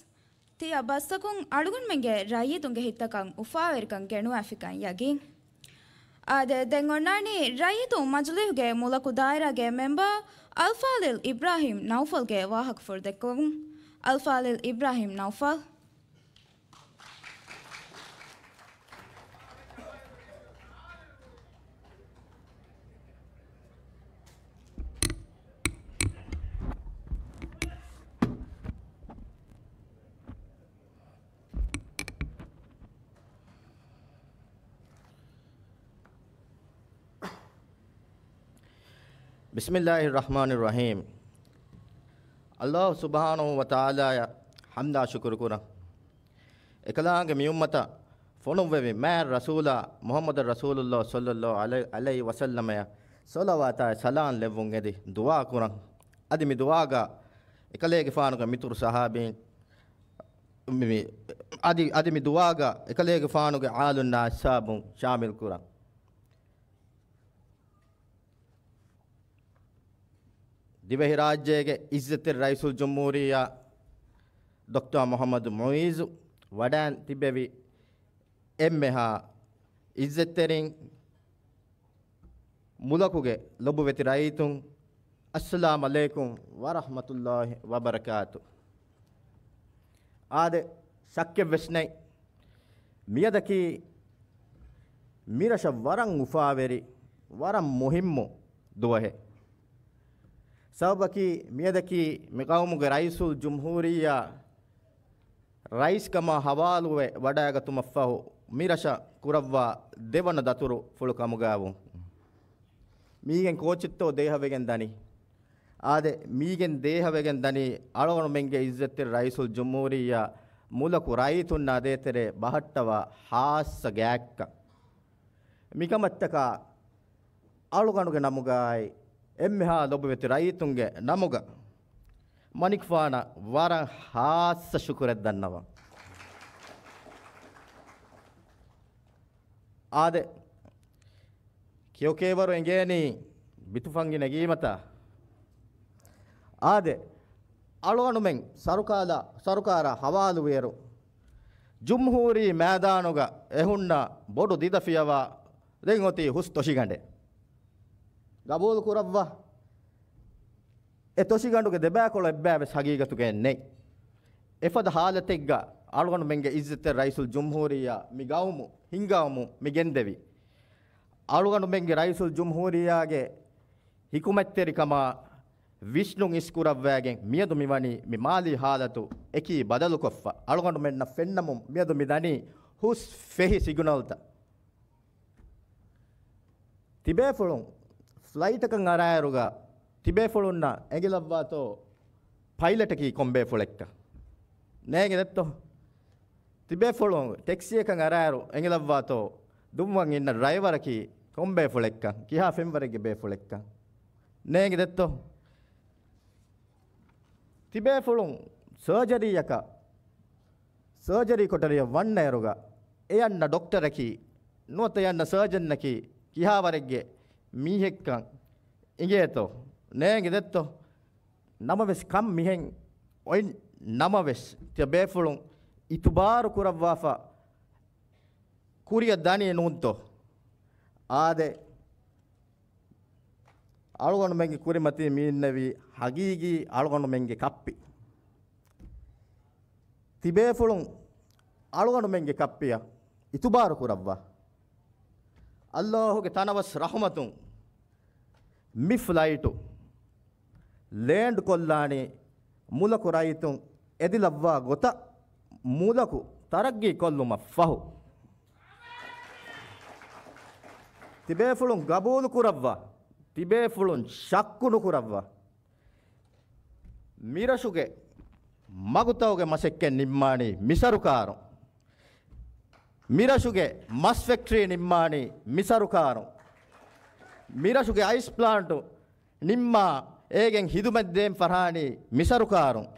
ތިޔަ ބަސްތަކުން އަޅުގަނޑުމެންގެ ރައްޔިތުންގެ ހިތްތަކަށް އުފާވެރިކަން ގެނުވާފިކަން ޔަގީން. އާދެ، ދެން އޮންނާނީ ރައްޔިތުން މަޖިލީހުގެ މުލަކު ދާއިރާގެ މެމްބަރ އަލްފާޟިލް އިބްރާހިމް ނައުފަލްގެ ވާހަކަފުޅު ދެއްކެވުން. އަލްފާޟިލް އިބްރާހިމް ނައުފަލް. بسم الله الرحمن الرحيم. ﷲ ސުބްޙާނަހޫ ވަތަޢާލާއަށް ޙަމްދާ ޝުކުރު ކުރަން. އެކަލާނގެ މި އުއްމަތަށް ފޮނުއްވެވި މާތް ރަސޫލާ މުޙައްމަދު ރަސޫލުﷲ ޞައްލަﷲ ޢަލައިހި، ޢަލައިހި ވަސައްލަމައަށް ޞަލަވާތާއި ސަލާމް ލެއްވުން އެދި ދުޢާ ކުރަން. އަދި މި ދުޢާގަ އެކަލޭގެފާނުގެ މިތުރު ޞަޙާބީން، މި، މި، އަދި، އަދި މި ދުޢާގަ އެކަލޭގެފާނުގެ އާލުންނާ އަޞްޙާބުން ޝާމިލް ކުރަން. ދިވެހިރާއްޖޭގެ ޢިއްޒަތްތެރި ރައީސުލްޖުމްހޫރިއްޔާ ޑޮކްޓަރ މުޙައްމަދު މުޢިއްޒު ވަޑައިން ތިއްބެވި އެންމެހާ ޢިއްޒަތްތެރިން، މުލަކުގެ ލޮބުވެތި ރައްޔިތުން، އައްސަލާމް ޢަލައިކުމް ވަރަޙްމަތުﷲ ވަބަރަކާތު. އާދެ، ޝައްކެއްވެސް ނެތް، މިއަދަކީ މިރަށަށް ވަރަށް އުފާވެރި، ވަރަށް މުހިއްމު ދުވަހެއް. ސަބަބަކީ، މިއަދަކީ މި ޤައުމުގެ ރައީސުލްޖުމްހޫރިއްޔާ ރައީސްކަމާ ޙަވާލުވެ ވަޑައިގަތުމަށްފަހު، މިރަށަށް ކުރައްވާ ދެވަނަ ދަތުރުފުޅު ކަމުގައިވުން. މީގެން ކޯޗެއްތޯ ދޭހަވެގެން ދަނީ؟ އާދެ، މީގެން ދޭހަވެގެން ދަނީ އަޅުގަނޑުމެންގެ ޢިއްޒަތްތެރި ރައީސުލްޖުމްހޫރިއްޔާ މުލަކު ރައްޔިތުންނާ ދޭތެރޭ ބަހައްޓަވާ ޚާއްޞަ ގާތްކަން. މިކަމަށްޓަކާ އަޅުގަނޑުގެ ނަމުގައި އެންމެހާ ލޮބުވެތި ރައްޔިތުންގެ ނަމުގަ މަނިކުފާނަށް ވަރަށް ޚާއްޞަ ޝުކުރެއް ދަންނަވަން. އާދެ، ކެޔޮކޭވަރު އެނގޭނީ ބިތުފަންގި ނެގީމަތާ. އާދެ، އަޅުގަނޑުމެން ސަރުކާލާ-، ސަރުކާރާ ހަވާލުވިއިރު، ޖުމްހޫރީ މައިދާނުގަ އެހުންނަ ބޮޑު ދިދަ ފިޔަވާ ދެން އޮތީ ހުސް ތޮށިގަނޑެއް. ގަބޫލު ކުރައްވާ. އެ ތޮށިގަނޑުގެ ދެބައިކޮޅު އެއްބައިވެސް ހަގީގަތުގައެއް ނެތް. އެފަދަ ހާލަތެއްގަ އަޅުގަނޑުމެންގެ އިއްޒަތްތެރި ރައީސުލްޖުމްހޫރިއްޔާ މި ގައުމު ހިންގައުމުން މި ގެންދެވީ. އަޅުގަނޑުމެންގެ ރައީސުލްޖުމްހޫރިއްޔާގެ ހިކުމަތްތެރިކަމާ ވިސްނުން އިސްކުރައްވައިގެން މިއަދު މިވަނީ މި މާލީ ހާލަތު އެކީ ބަދަލުކޮށްފަ. އަޅުގަނޑުމެންނަށް ފެންނަމުން މިއަދު މި ދަނީ ހުސް ފެހި ސިގުނަލްތައް. ތިބޭފުޅުން ފްލައިޓަކަށް އަރާއިރުގަ ތިބޭފުޅުންނަށް އެނގިލައްވާތޯ ޕައިލަޓަކީ ކޮންބޭފުޅެއްކަން؟ ނޭނގެ ދެއްތޯ؟ ތިބޭފުޅުން ޓެކްސީއަކަށް އަރާއިރު އެނގިލައްވާތޯ ދުންވަން އިންނަ ޑްރައިވަރަކީ ކޮންބޭފުޅެއްކަން، ކިހާ ފެންވަރެއްގެ ބޭފުޅެއްކަން؟ ނޭނގެ ދެއްތޯ؟ ތިބޭފުޅުން ސަރޖަރީއަކަށް، ސަރޖަރީ ކޮޓަރިއަށް ވަންނައިރުގަ އެ އަންނަ ޑޮކްޓަރަކީ ނުވަތަ އެ އަންނަ ސަރޖަންއަކީ ކިހާވަރެއްގެ މީހެއްކަން އިނގޭތޯ؟ ނޭނގެ ދެއްތޯ؟ ނަމަވެސް ކަން މިހެން އޮތް ނަމަވެސް، ތިޔަ ބޭފުޅުން އިތުބާރު ކުރައްވާފަ ކުރިއަށް ދަނީ ނޫންތޯ؟ އާދެ، އަޅުގަނޑުމެންގެ ކުރިމަތީ މި އިންނެވީ ހަގީގީ އަޅުގަނޑުމެންގެ ކައްޕި. ތިބޭފުޅުން އަޅުގަނޑުމެންގެ ކައްޕިއަށް އިތުބާރު ކުރައްވާ. ﷲ ގެ ތަނަވަސް ރަޙުމަތުން މި ފްލައިޓު ލޭންޑް ކޮށްލާނީ މުލަކު ރައްޔިތުން އެދިލައްވާ ގޮތަށް މުލަކު ތަރައްގީ ކޮށްލުމަށް ފަހު. ތިބޭފުޅުން ގަބޫލު ކުރައްވާ، ތިބޭފުޅުން ޝައްކު ނުކުރައްވާ. މިރަށުގެ މަގުތައުގެ މަސައްކަތް ނިންމާނީ މި ސަރުކާރުން. މިރަށުގެ މަސް ފެކްޓްރީ ނިންމާނީ މި ސަރުކާރުން. މިރަށުގެ އައިސް ޕްލާންޓު ނިންމާ އޭގެން ހިދުމަތް ދޭން ފަށާނީ މި ސަރުކާރުން.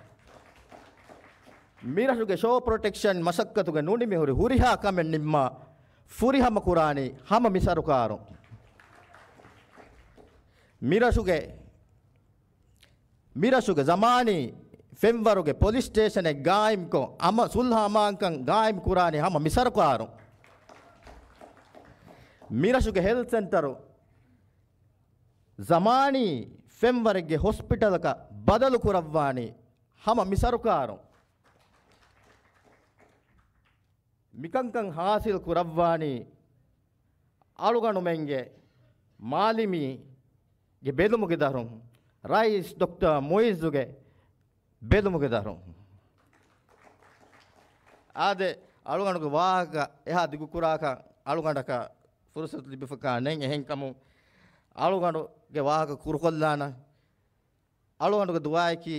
މިރަށުގެ ޝޯ ޕްރޮޓެކްޝަން މަސައްކަތުގެ ނުނިމިހުރި ހުރިހާ ކަމެއް ނިންމާ ފުރިހަމަ ކުރާނީ ހަމަ މި ސަރުކާރުން. މިރަށުގެ، މިރަށުގެ ޒަމާނީ ފެންވަރުގެ ޕޮލިސް ސްޓޭޝަނެއް ގާއިމްކޮށް، އަމަ-، ސުލްހަ އަމާންކަން ގާއިމް ކުރާނީ ހަމަ މި ސަރުކާރުން. މިރަށުގެ ހެލްތް ސެންޓަރު ޒަމާނީ ފެންވަރެއްގެ ހޮސްޕިޓަލަކަށް ބަދަލު ކުރައްވާނީ ހަމަ މި ސަރުކާރުން. މިކަންކަން ހާސިލް ކުރައްވާނީ އަޅުގަނޑުމެންގެ މާލިމީގެ ބެލުމުގެ ދަށުން، ރައީސް ޑޮކްޓަރ މުއިއްޒުގެ ބެލުމުގެ ދަށުން. އާދެ، އަޅުގަނޑުގެ ވާހަކަ އެހާ ދިގުކުރާކަށް އަޅުގަނޑަކަށް ފުރުސަތު ލިބިފަކާ ނެތް. އެހެންކަމުން އަޅުގަނޑުގެ ވާހަކަ ކުރުކޮށްލާނަން. އަޅުގަނޑުގެ ދުޢާއަކީ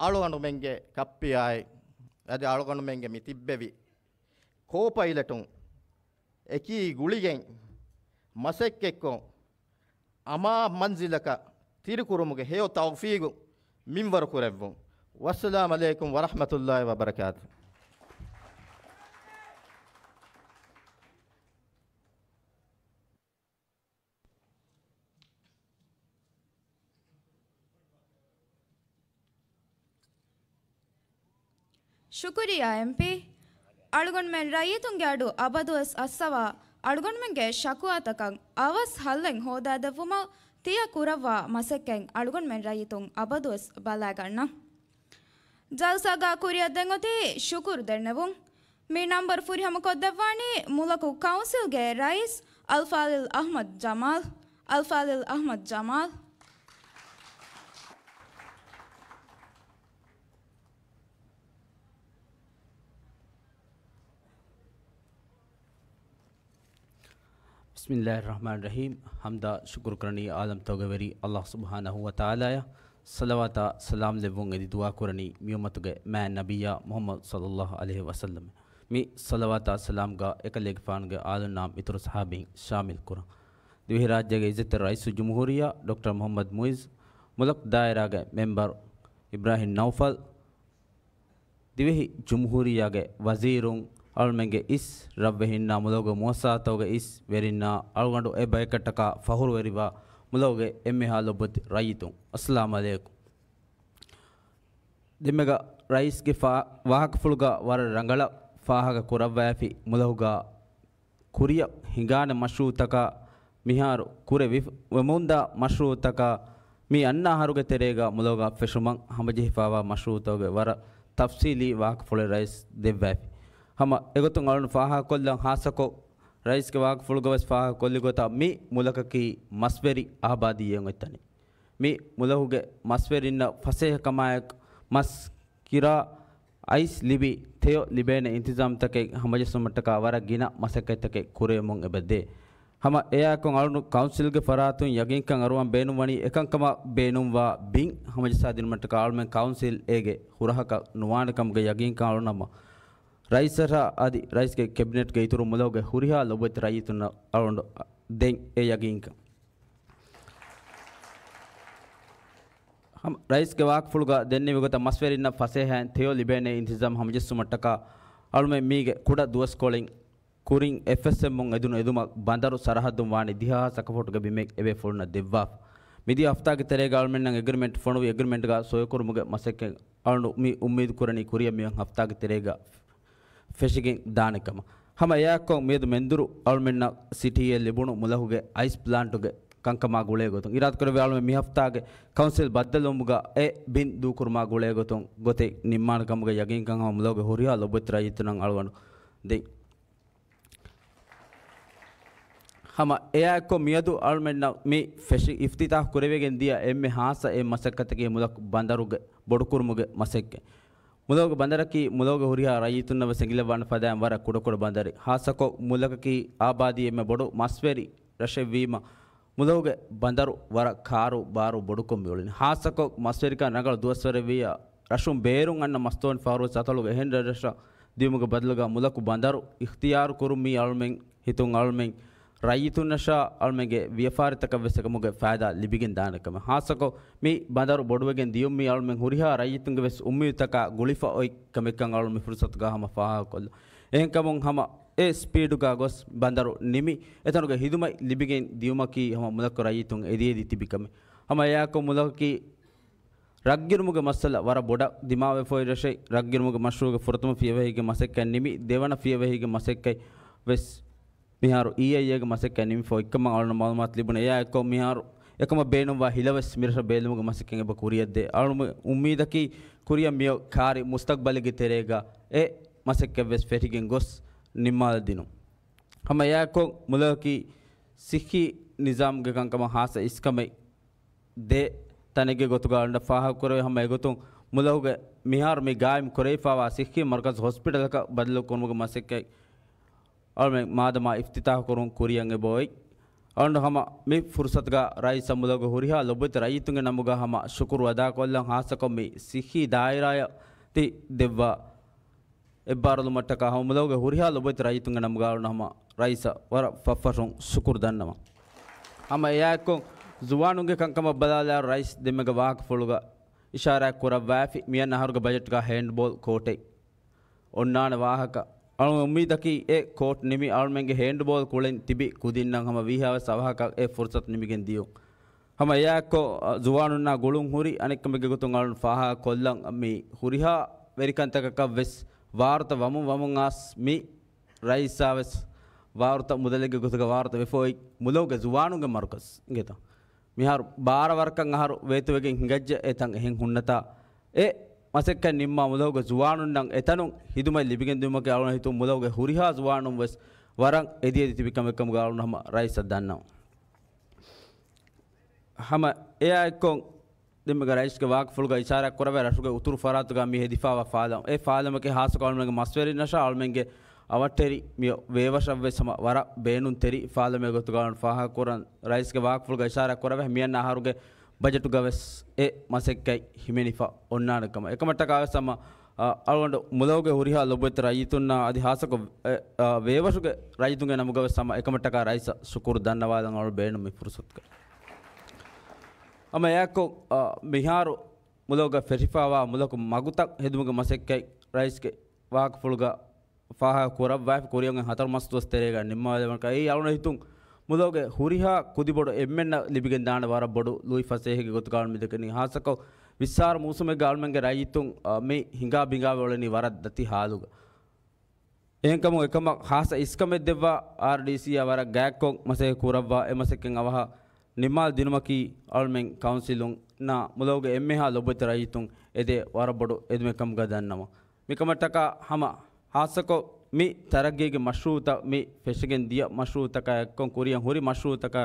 އަޅުގަނޑުމެންގެ ކައްޕިއާއި އަދި އަޅުގަނޑުމެންގެ މި ތިއްބެވި ކޯޕައިލަޓުން އެކީ ގުޅިގެން މަސައްކަތްކޮށް، އަމާ މަންޒިލަކަށް ތިރިކުރުމުގެ ހެޔޮ ތައުފީގު މިންވަރު ކުރެއްވުން. ވައްސަލާމް ޢަލައިކުމް ވަރަޙްމަތުﷲި ވަބަރަކާތު. ޝުކުރިއްޔާ އެމްޕީ. އަޅުގަނޑުމެން ރައްޔިތުންގެ އަޑު އަބަދުވެސް އައްސަވާ، އަޅުގަނޑުމެންގެ ޝަކުވާތަކަށް އަވަސް ހައްލެއް ހޯދާދެއްވުމަށް ތިޔަ ކުރައްވާ މަސައްކަތް އަޅުގަނޑުމެން ރައްޔިތުން އަބަދުވެސް ބަލާގަންނަން. ޖަލްސާގާ ކުރިއަށް ދެން އޮތީ ޝުކުރު ދެންނެވުން. މި ނަންބަރު ފުރިހަމަކޮށްދެއްވާނީ މުލަކު ކައުންސިލްގެ ރައީސް އަލްފާޟިލް އަޙްމަދު ޖަމާލް. އަލްފާޟިލް އަޙްމަދު ޖަމާލް. ބިސްމިﷲިއްރަޙްމާނިއްރަޙީމް. ޙަމްދާ ޝުކުރު ކުރަނީ ޢާލަމްތަކުގެ ވެރި ﷲ ސުބްޙާނަހޫ ވަތަޢާލާއަށް. ޞަލަވާތާ ސަލާމް ލެއްވުން އެދި ދުޢާ ކުރަނީ މިއުއްމަތުގެ މާތް ނަބިއްޔާ މުޙައްމަދު ޞައްލަﷲު ޢަލައިހި ވަސައްލަމް. މި ޞަލަވާތާ ސަލާމްގަ އެކަލޭގެފާނުގެ އާލުންނާ މިތުރު ޞަޙާބީން ޝާމިލް ކުރަން. ދިވެހިރާއްޖޭގެ އިއްޒަތްތެރި ރައީސުލްޖުމްހޫރިއްޔާ ޑޮކްޓަރ މުޙައްމަދު މުޢިއްޒު، މުލަކު ދާއިރާގެ މެމްބަރު އިބްރާހިމް ނައުފަލް، ދިވެހި ޖުމްހޫރިއްޔާގެ ވަޒީރުން، އަޅުމެންގެ އިސް ރަށްވެހިންނާ މުލަކުގެ މުއައްސަސާތަކުގެ އިސް ވެރިންނާ، އަޅުގަނޑު އެ ބަޔަކަށްޓަކާ ފަޚުރުވެރިވާ މުލަކުގެ އެންމެހާ ލޮބުވެތި ރައްޔިތުން، އައްސަލާމް ޢަލައިކުމް. ދެންމެގަ ރައީސްގެ ފާ-، ވާހަކަފުޅުގަ ވަރަށް ރަނގަޅަށް ފާހަގަ ކުރައްވައިފި މުލަކުގަ ކުރިއަށް ހިނގާނެ މަޝްރޫޢުތަކާ މިހާރު ކުރެ ވި-، ވެމުންދާ މަޝްރޫޢުތަކާ މި އަންނަ އަހަރުގެ ތެރޭގަ މުލަކުގަ ފެށުމަށް ހަމަޖެހިފައިވާ މަޝްރޫޢުތަކުގެ ވަރަށް ތަފްސީލީ ވާހަކަފުޅެއް ރައީސް ދެއްވައިފި. ހަމަ އެގޮތުން އަޅުން ފާހަގަކޮށްލަން ހާއްސަކޮށް ރައީސްގެ ވާހަކަފުޅުގަވެސް ފާހަގަކޮށްލި ގޮތަށް މި މުލަކަކީ މަސްވެރި އާބާދީއެއް އޮތް ތަނެއް. މި މުލަކުގެ މަސްވެރިންނަށް ފަސޭހަކަމާއެކު މަސް ކިރާ އައިސް ލިބި ތެޔޮ ލިބޭނެ އިންތިޒާމްތަކެއް ހަމަޖެއްސުމަށްޓަކާ ވަރަށް ގިނަ މަސައްކަތްތަކެއް ކުރެވެމުން އެބަދޭ. ހަމަ އެއާއެކު އަޅުން ކައުންސިލްގެ ފަރާތުން ޔަގީންކަން އަރުވަން ބޭނުންވަނީ އެކަންކަމަށް ބޭނުންވާ ބިން ހަމަޖައްސާދިނުމަށްޓަކާ އަޅުމެން ކައުންސިލް އޭގެ ހުރަހަކަށް ނުވާނެ ކަމުގެ ޔަގީންކަން އަޅުނަމަ ރައީސަށާ އަދި ރައީސްގެ ކެބިނެޓްގެ އިތުރު މުލަކުގެ ހުރިހާ ލޮބުވެތި ރައްޔިތުންނަށް އަޅުގަނޑު ދެން އެ ޔަގީންކަން. ހަމަ ރައީސްގެ ވާހަކަފުޅުގަ ދެންނެވި ގޮތަށް މަސްވެރިންނަށް ފަސޭހައިން ތެޔޮ ލިބޭނެ އިންތިޒާމް ހަމަޖެއްސުމަށްޓަކާ އަޅުމެން މީގެ ކުޑަ ދުވަސްކޮޅިން ކުރިން އެފްއެސްއެމުން އެދުނު އެދުމަށް ބަނދަރު ސަރަހައްދުން ވާނީ ދިހަ ހާސް އަކަފޫޓުގެ ބިމެއް އެބޭފުޅުންނަށް ދެއްވާފަ. މިދިޔަ ހަފްތާގެ ތެރޭގަ އަޅުމެންނަށް އެގްރިމެންޓް ފޮނުވި އެގްރިމެންޓްގަ ސޮއިކުރުމުގެ މަސައްކަތް އަޅުން މި އުއްމީދު ކުރަނީ ކުރިއަށް މިއޮތް ހަފްތާގެ ތެރޭގަ ފެށިގެން ދާނެ ކަމަށް. ހަމަ އެއާއެކު މިއަދު މެންދުރު އަޅުމެންނަށް ސިޓީއެއް ލިބުނު މުލަކުގެ އައިސް ޕްލާންޓުގެ ކަންކަމާ ގުޅޭ ގޮތުން އިރާދަކުރެއްވި އަޅުމެން މި ހަފްތާގެ ކައުންސިލް ބައްދަލުވުމުގަ އެ ބިން ދޫކުރުމާ ގުޅޭ ގޮތުން ގޮތެއް ނިންމާނެ ކަމުގެ ޔަގީންކަން ހަމަ މުލަކުގެ ހުރިހާ ލޮބުވެތި ރައްޔިތުންނަށް އަޅުގަނޑު ދެން. ހަމަ އެއާއެކު މިއަދު އަޅުމެންނަށް މި ފެށި އިފްތިތާހު ކުރެވިގެން ދިޔަ އެންމެ ހާއްސަ އެއް މަސައްކަތަކީ މުލަކު ބަނދަރުގެ ބޮޑުކުރުމުގެ މަސައްކަތް. މުލަކުގެ ބަނދަރަކީ މުލަކުގެ ހުރިހާ ރައްޔިތުންނަށް ވެސް އެނގިލައްވާނެ ފަދައިން ވަރަށް ކުޑަކުޑަ ބަނދަރެއް. ހާއްސަކޮށް މުލަކަކީ އާބާދީ އެންމެ ބޮޑު މަސްވެރި ރަށެއްވީމަ، މުލަކުގެ ބަނދަރު ވަރަށް ކާރޫ ބާރޫ ބޮޑުކޮށް މިއުޅެނީ. ހާއްސަކޮށް މަސްވެރިކަން ރަނގަޅު ދުވަސްވަރެއްވިއްޔާ، ރަށުން ބޭރުން އަންނަ މަސްދޯނި ފަހަރުވެސް އަތޮޅުގެ އެހެން ރަށްރަށަށް ދިޔުމުގެ ބަދަލުގަ މުލަކު ބަނދަރު އިޚްތިޔާރު ކުރުން މީ އަޅުމެން ހިތުން އަޅުމެން ރައްޔިތުންނަށާ އަޅުމެންގެ ވިޔަފާރިތަކަށް ވެސް އެކަމުގެ ފައިދާ ލިބިގެން ދާނެ ކަމެއް. ހާއްސަކޮށް މި ބަނދަރު ބޮޑުވެގެން ދިޔުން މީ އަޅުމެން ހުރިހާ ރައްޔިތުންގެ ވެސް އުއްމީދުތަކާ ގުޅިފަ އޮތް ކަމެއްކަން އަޅުން މި ފުރުސަތުގަ ހަމަ ފާހަގަކޮށްލަން. އެހެންކަމުން ހަމަ އެ ސްޕީޑުގަ ގޮސް ބަނދަރު ނިމި، އެތަނުގެ ހިދުމަތް ލިބިގެން ދިޔުމަކީ ހަމަ މުލަކު ރައްޔިތުން އެދި އެދި ތިބި ކަމެއް. ހަމަ އެއާއެކު މުލަކަކީ ރަށްގިރުމުގެ މައްސަލަ ވަރަށް ބޮޑަށް ދިމާވެފައި ރަށެއް. ރަށްގިރުމުގެ މަޝްރޫޢުގެ ފުރަތަމަ ފިޔަވަހީގެ މަސައްކަތް ނިމި، ދެވަނަ ފިޔަވަހީގެ މަސައްކަތް ވެސް މިހާރު އީއައިއޭގެ މަސައްކަތް ނިމިފަ އޮތްކަމަށް އަޅުން މައުލޫމާތު ލިބުނު. އެއާއެކު މިހާރު އެކަމަށް ބޭނުންވާ ހިލަވެސް މިރަށަށް ބޭލުމުގެ މަސައްކަތް އެބަ ކުރިއަށްދޭ. އަޅުމެން އުއްމީދަކީ ކުރިއަށް މިއޮތް ކާރި މުސްތަގްބަލެއްގެ ތެރޭގަ އެ މަސައްކަތްވެސް ފެށިގެން ގޮސް ނިންމާލަދިނުން. ހަމަ އެއާއެކު މުލަކަކީ ސިއްހީ ނިޒާމްގެ ކަންކަމަށް ހާއްސަ އިސްކަމެއް ދޭ ތަނެއްގެ ގޮތުގަ އަޅުގަނޑަށް ފާހަގަކުރެވޭ. ހަމަ އެގޮތުން މުލަކުގެ މިހާރު މި ގާއިމް ކުރެވިފައިވާ ސިއްހީ މަރުކަޒު ހޮސްޕިޓަލަކަށް ބަދަލު ކުރުމުގެ މަސައްކަތް އަޅުމެން މާދަމާ އިފްތިތާހު ކުރުން ކުރިއަށް އެބައޮތް. އަޅުގަނޑު ހަމަ މި ފުރުސަތުގަ ރައީސަށް މުލަކުގެ ހުރިހާ ލޮބުވެތި ރައްޔިތުންގެ ނަމުގަ ހަމަ ޝުކުރު އަދާކޮށްލަން. ހާއްސަކޮށް މި ސިއްހީ ދާއިރާއަށް ތި ދެއްވާ އެއްބާރުލުމަށްޓަކާ ހަމަ މުލަކުގެ ހުރިހާ ލޮބުވެތި ރައްޔިތުންގެ ނަމުގަ އަޅުގަނޑު ހަމަ ރައީސަށް ވަރަށް ފަށްފަށުން ޝުކުރު ދަންނަވަން. ހަމަ އެއާއެކު ޒުވާނުންގެ ކަންކަމަށް ބަލާލާއިރު ރައީސް ދެންމެގެ ވާހަކަފުޅުގަ އިޝާރާތް ކުރައްވައިފި މިއަންނަ އަހަރުގެ ބަޖެޓްގަ ހޭންޑްބޯލް ކޯޓެއް އޮންނާނެ ވާހަކަ. އަޅުގަނޑު އުއްމީދަކީ އެ ކޯޓް ނިމި އަޅުމެންގެ ހޭންޑްބޯލް ކުޅެން ތިބި ކުދިންނަށް ހަމަ ވީހާވެސް އަވަހަކަށް އެ ފުރުސަތު ނިމިގެން ދިޔުން. ހަމަ އެއާއެކު، އަ، ޒުވާނުންނާ ގުޅުން ހުރި އަނެއްކަމެއްގެ ގޮތުން އަޅުން ފާހަގަ ކޮށްލަން، މި ހުރިހާ ވެރިކަންތަކަކަށް ވެސް ވާރުތަ ވަމުން ވަމުން އާސް މި ރައީސާ ވެސް ވާރުތަ މުދަލެއްގެ ގޮތުގަ ވާރުތަ ވެފަ އޮތް މުލަކުގެ ޒުވާނުންގެ މަރުކަޒް އިނގޭތަ؟ މިހާރު ބާރަ ވަރަކަށް އަހަރު ވޭތުވެގެން ހިނގައްޖެ އެތަން އެހެން ހުންނަތާ، އެ މަސައްކަތް ނިންމާ މުލަކުގެ ޒުވާނުންނަށް އެތަނުން ހިދުމަތް ލިބިގެން ދިއުމަކީ އަޅުގަނޑު ހިތުން މުލަކުގެ ހުރިހާ ޒުވާނުން ވެސް ވަރަށް އެދި އެދި ތިބި ކަމެއް ކަމުގަ އަޅުގަނޑު ހަމަ ރައީސަށް ދަންނަވަން. ހަމަ އެއާއެއްކޮށް، ދެންމެގަ ރައީސްގެ ވާހަކަފުޅުގަ އިޝާރާތް ކުރައްވައި، ރަށުގެ އުތުރު ފަރާތުގަ މި ހެދިފައިވާ ފާލަން، އެ ފާލަމަކީ ހާއްސަކޮށް އަޅުމެންގެ މަސްވެރިންނަށާ އަޅުމެންގެ އަވަށްޓެރި މި ވޭވަށަށްވެސް ހަމަ ވަރަށް ބޭނުންތެރި ފާލަމެއް ގޮތުގަ އަޅުން ފާހަގަކުރަން. ރައީސްގެ ވާހަކަފުޅުގަ އިޝާރާތް ކުރައްވައި، މިއަންނަ އަހަރުގެ ބަޖެޓުގަވެސް އެ މަސައްކަތް ހިމެނިފަ އޮންނާނެ ކަމަށް. އެކަމަށްޓަކާވެސް ހަމަ، އަ، އަޅުގަނޑު މުލަކުގެ ހުރިހާ ލޮބުވެތި ރައްޔިތުންނާ އަދި ހާއްސަކޮށް، އެ، އަ، ވޭވަށުގެ ރައްޔިތުންގެ ނަމުގަވެސް ހަމަ އެކަމަށްޓަކާ ރައީސަށް ޝުކުރު ދަންނަވާލަން އަޅު ބޭނުން މި ފުރުސަތުގަ. ހަމަ އެއާއެކު، އަ، މިހާރު މުލަކުގަ ފެށިފައިވާ މުލަކު މަގުތައް ހެދުމުގެ މަސައްކަތް ރައީސްގެ ވާހަކަފުޅުގަ ފާހަގަ ކުރައްވައިފި ކުރިއަށް ހަތަރު މަސް ދުވަސް ތެރޭގަ ނިންމާލެވުނު. އެއީ އަޅުގަނޑު ހިތުން މުލޯގެ ހުރިހާ ކުދިބޮޑު އެންމެންނަށް ލިބިގެން ދާނެ ވަރަށް ބޮޑު ލުއިފަސޭހައެއްގެ ގޮތުގަ އަޅުމެން ދެކެނީ. ހާއްސަކޮށް ވިއްސާރަ މޫސުމެއްގަ އަޅުމެންގެ ރައްޔިތުން، އަ، މި ހިނގާ ބިނގާވެ އުޅެނީ ވަރަށް ދަތި ހާލުގަ. އެހެންކަމުން އެކަމަށް ހާއްސަ އިސްކަމެއް ދެއްވާ އާރްޑީސީއާ ވަރަށް ގާތްކޮށް މަސައްކަތް ކުރައްވާ އެ މަސައްކަތް އަވަހަށް ނިންމާލަދިނުމަކީ އަޅުމެން ކައުންސިލުންނާ މުލޯގެ އެންމެހާ ލޮބުވެތި ރައްޔިތުން އެދޭ ވަރަށް ބޮޑު އެދުމެއް ކަމުގަ ދަންނަވަން. މިކަމަށްޓަކާ ހަމަ ހާއްސަކޮށް މި ތަރައްގީގެ މަޝްރޫއުތައް، މި ފެށިގެން ދިޔަ މަޝްރޫއުތަކާ އެއްކޮށް ކުރިއަށް ހުރި މަޝްރޫއުތަކާ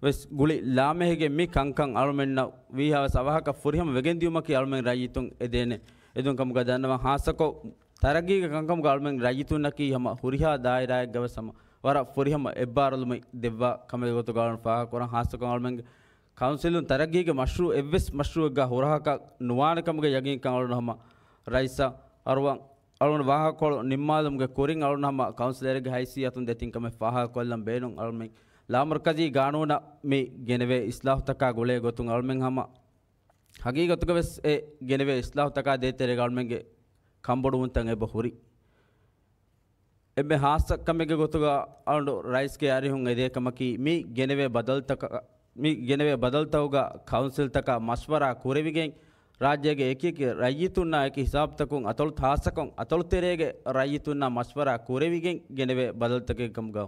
ވެސް ގުޅި ލާމެހިގެން މި ކަންކަން އަޅުމެންނަށް ވީހާވެސް އަވަހަކަށް ފުރިހަމަ ވެގެން ދިޔުމަކީ އަޅުމެން ރައްޔިތުން އެދޭނެ އެދުން ކަމުގަ ދަންނަވަން. ހާއްސަކޮށް ތަރައްގީގެ ކަންކަމުގަ އަޅުމެން ރައްޔިތުންނަކީ ހަމަ ހުރިހާ ދާއިރާއެއްގަ ވެސް ހަމަ ވަރަށް ފުރިހަމަ އެއްބާރުލުމެއް ދެއްވާ ކަމެއް ގޮތުގަ އަޅުން ފާހަގަކުރަން. ހާއްސަކޮށް އަޅުމެންގެ ކައުންސިލުން ތަރައްގީގެ މަޝްރޫއު އެއްވެސް މަޝްރޫއެއްގަ ހުރަހަކަށް ނުވާނެ ކަމުގެ ޔަގީންކަން އަޅުން ހަމަ ރައީސަށް އަރުވަން. އަޅުން ވާހަކަކޮޅު ނިންމާލުމުގެ ކުރިން އަޅުން ހަމަ ކައުންސިލަރެއްގެ ހައިސިއްޔަތުން ދެތިން ކަމެއް ފާހަގަކޮށްލަން ބޭނުން. އަޅުމެން ލާމަރުކަޒީ ގާނޫނަށް މި ގެނެވޭ އިސްލާހުތަކާ ގުޅޭ ގޮތުން އަޅުމެން ހަމަ ހަގީގަތުގަ ވެސް އެ ގެނެވޭ އިސްލާހުތަކާ ދޭތެރޭގަ އަޅުމެންގެ ކަންބޮޑުވުންތައް އެބަ ހުރި. އެންމެ ހާއްސަ ކަމެއްގެ ގޮތުގަ އަޅުގަނޑު ރައީސްގެ އަރިހުން އެދޭ ކަމަކީ، މި ގެނެވޭ ބަދަލުތަކަށް، މި ގެނެވޭ ބަދަލުތަކުގަ ކައުންސިލްތަކާ މަޝްވަރާ ކުރެވިގެން، ރާއްޖޭގެ އެކިއެކި ރައްޔިތުންނާ އެކި ހިސާބުތަކުން އަތޮޅު، ހާއްސަކޮށް އަތޮޅުތެރޭގެ ރައްޔިތުންނާ މަޝްވަރާ ކުރެވިގެން ގެނެވޭ ބަދަލުތަކެއް ކަމުގަ،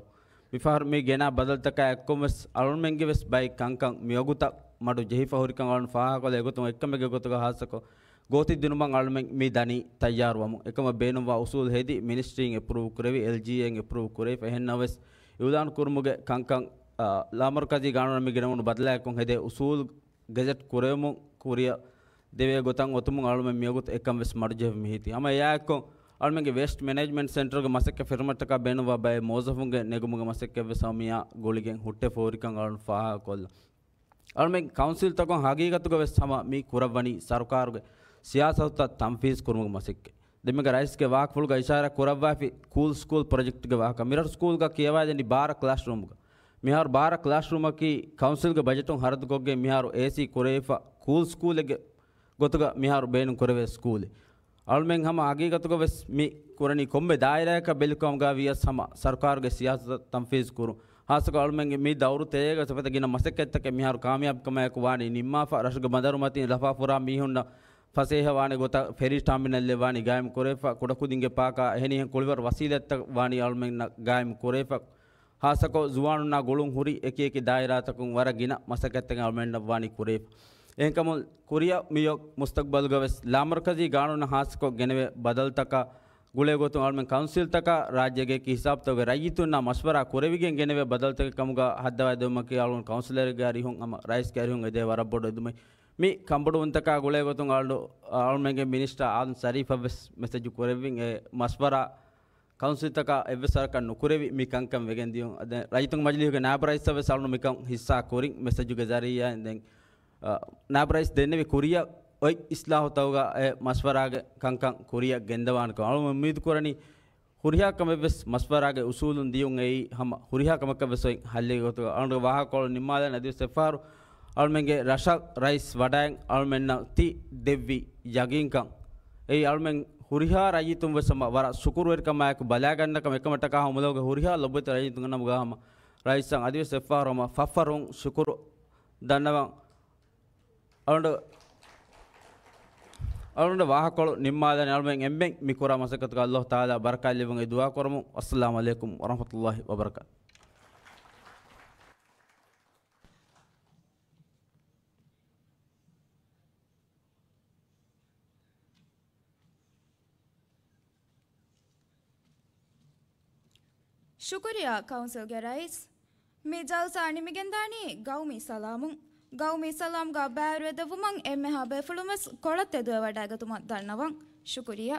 މިފަހަރު މި ގެނާ ބަދަލުތަކާ އެއްކޮށް ވެސް އަޅުމެންގެ ވެސް ބައެއް ކަންކަން މިވަގުތަށް މަޑު ޖެހިފަ ހުރިކަން އަޅުން ފާހަގަކޮށްލާ އެގޮތުން އެއްކަމެއްގެ ގޮތުގަ ހާއްސަކޮށް ގޯތި ދިނުމަށް އަޅުމެން މި ދަނީ ތައްޔާރުވަމުން. އެކަމަށް ބޭނުންވާ އުސޫލު ހެދި، މިނިސްޓްރީން އެޕްރޫވް ކުރެވި، އެލްޖީއޭން އެޕްރޫވް ކުރެވިފަ، އެހެންނަމަވެސް އިއުލާން ކުރުމުގެ ކަންކަން، އާ، ލާމަރުކަޒީ ގާނޫނަށް މި ގެނެވުނު ބަދަލާއެއްކޮށް ހެދޭ އުސޫލު ގެޒެޓް ކުރެވެމުން ކުރިއަށް ދެވޭ ގޮތަށް އޮތުމުން އަޅުމެން މިވަގުތު އެކަން ވެސް މަޑުޖެހިފަ މިހިތީ. ހަމަ އެއާއެއްކޮށް އަޅުމެންގެ ވޭސްޓް މެނޭޖްމަންޓް ސެންޓަރުގެ މަސައްކަތް ފެށުމަށްޓަކާ ބޭނުންވާ ބައެއް މުވައްޒަފުންގެ ނެގުމުގެ މަސައްކަތް ވެސް ހަމަ މިއާ ގުޅިގެން ހުއްޓެފަ ހުރިކަން އަޅުން ފާހަގަކޮށްލަން. އަޅުމެން ކައުންސިލްތަކުން ހަގީގަތުގަ ވެސް ހަމަ މި ކުރައްވަނީ ސަރުކާރުގެ ސިޔާސަތުތައް ތަންފީޒް ކުރުމުގެ މަސައްކަތް. ދެންމެގަ ރައީސްގެ ވާހަކަފުޅުގަ އިޝާރާތް ކުރައްވާފި ކޫލް ސްކޫލް ޕްރޮޖެކްޓްގެ ވާހަކަ. މިރަށު ސްކޫލްގަ ކިޔަވާދެނީ ބާރަ ކްލާސްރޫމްގަ. މިހާރު ބާރަ ކްލާސްރޫމަކީ ކައުންސިލްގެ ބަޖެޓުން ހަރަދުކޮށްގެން މިހާރު އޭސީ ކުރެވިފަ ކޫލް ސްކޫލެއްގެ ގޮތުގަ މިހާރު ބޭނުން ކުރެވޭ ސްކޫލެއް. އަޅުމެން ހަމަ ހަގީގަތުގަ ވެސް މި ކުރަނީ ކޮންމެ ދާއިރާއަކަށް ބެލިކަމުގަ ވިޔަސް ހަމަ ސަރުކާރުގެ ސިޔާސަތަށް ތަންފީޒް ކުރުން. ހާއްސަކޮށް އަޅުމެންގެ މި ދައުރު ތެރޭގަ ސިފަތަށް ގިނަ މަސައްކަތްތަކެއް މިހާރު ކާމިޔާބުކަމާއެކު ވާނީ ނިންމާފަ، ރަށުގެ ބަނދަރު މަތިން ލަފާ ފުރާ މީހުންނަށް ފަސޭހަ ވާނެ ގޮތަށް ފެރީ ޓާމިނަލްއެއް ވާނީ ގާއިމް ކުރެވިފަ، ކުޑަކުދިންގެ ޕާކާ އެހެނިހެން ކުޅިވަރު ވަސީލަތްތައް ވާނީ އަޅުމެންނަށް ގާއިމް ކުރެވިފަ. ހާއްސަކޮށް ޒުވާނުންނާ ގުޅުން ހުރި އެކި އެކި ދާއިރާތަކުން ވަރަށް ގިނަ މަސައްކަތްތަކެއް އަޅުމެންނަށް ވާނީ ކުރެވިފަ. އެހެންކަމުން ކުރިއަށް މިއޮތް މުސްތަގްބަލުގަ ވެސް ލާމަރުކަޒީ ގާނޫނަށް ހާއްސަކޮށް ގެނެވޭ ބަދަލުތަކާ ގުޅޭ ގޮތުން އަޅުމެން ކައުންސިލްތަކާ ރާއްޖޭގެ އެކި ހިސާބުތަކުގެ ރައްޔިތުންނާ މަޝްވަރާ ކުރެވިގެން ގެނެވޭ ބަދަލުތަކެއް ކަމުގަ ހައްދަވާދެވުމަކީ އަޅުގަނޑު ކައުންސިލަރެއްގެ އަރިހުން ހަމަ ރައީސްގެ އަރިހުން އެދޭ ވަރަށް ބޮޑު އެދުމެއް. މި ކަންބޮޑުވުންތަކާ ގުޅޭ ގޮތުން އަޅު-، އަޅުމެންގެ މިނިސްޓަރ އާދަމް ޝަރީފަށް ވެސް މެސެޖު ކުރެއްވިން އެ މަޝްވަރާ ކައުންސިލްތަކާ އެއްވެސް ވަރަކަށް ނުކުރެވި މި ކަންކަން ވެގެން ދިޔުން. އަދި ރައްޔިތުންގެ މަޖިލީހުގެ ނާއިބު ރައީސަށް ވެސް އަޅުން މިކަން ހިއްސާ ކުރިން މެސެޖުގެ ޒަރީއާއިން ދެން، އަ، ނާއިބު ރައީސް ދެންނެވި ކުރިއަށް އޮތް އިސްލާހުތަކުގަ އެ މަޝްވަރާގެ ކަންކަން ކުރިއަށް ގެންދަވާނެކަން. އަޅުން އުއްމީދު ކުރަނީ ހުރިހާ ކަމެއް ވެސް މަޝްވަރާގެ އުސޫލުން ދިޔުން އެއީ ހަމަ ހުރިހާ ކަމަކަށް ވެސް އޮތް ހައްލެއް ގޮތުގަ. އަޅުން ވާހަކަކޮޅު ނިންމާލަން އަދިވެސް އެއްފަހަރު އަޅުމެންގެ ރަށަށް ރައީސް ވަޑައިން އަޅުމެންނަށް ތި ދެއްވި ޔަގީންކަން އެއީ އަޅުމެން ހުރިހާ ރައްޔިތުން ވެސް ހަމަ ވަރަށް ޝުކުރުވެރިކަމާއެކު ބަލާގަންނަ ކަމެއް. އެކަމަށްޓަކާ ހަމަ މުލޯގެ ހުރިހާ ލޮބުވެތި ރައްޔިތުންގެ ނަމުގަ ހަމަ ރައީސަށް އަދިވެސް އެއްފަހަރު ހަމަ ފަށްފަށުން ޝުކުރު ދަންނަވަން. އަޅުގަނޑު، އަޅުގަނޑު ވާހަކަކޮޅު ނިންމާލަން. އަޅުމެން އެންމެން މި ކުރާ މަސައްކަތުގަ ﷲ ތަޢާލާ ބަރަކާތް ލެއްވުން އެ ދުޢާ ކުރަމުން. އައްސަލާމު ޢަލައިކުމް ވަރަޙްމަތުﷲ ވަބަރަކާތު. ޝުކުރިއްޔާ ކައުންސިލްގެ ރައީސް. މި ޖަލްސާ ނިމިގެންދާނީ ގައުމީ ސަލާމުން. ގައުމީ ސަލާމްގަ ބައިވެރިވެދެއްވުމަށް އެންމެހާ ބޭފުޅުން ވެސް ކޮޅަށް ތެދުވެވަޑައިގަތުމަށް ދަންނަވަން. ޝުކުރިއްޔާ.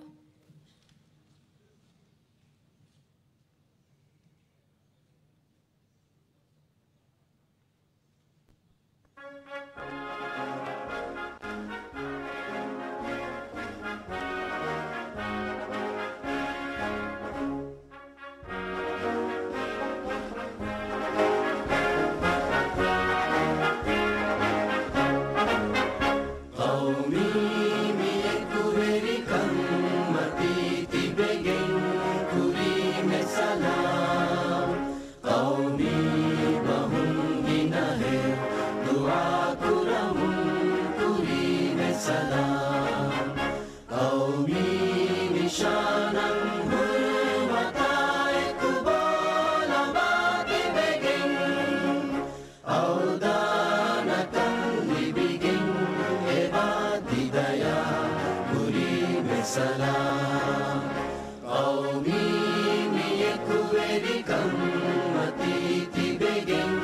ޤައުމީ މި އެކުވެރިކަން މަތީ ތިބެގެން ކުރީމެ ސަލާމް. ޤައުމީ ސަލާމް. ޤައުމީ ނިޝާނަށް ހުރުމަތާއެކު ބޯލަބާ ތިބެގެން، އަވްދާނަކަން ލިބިގެން އެބާ ތި ދަޔާ ކުރީމެ ސަލާމް. ޤައުމީ މި އެކުވެރިކަން މަތީ ތިބެގެން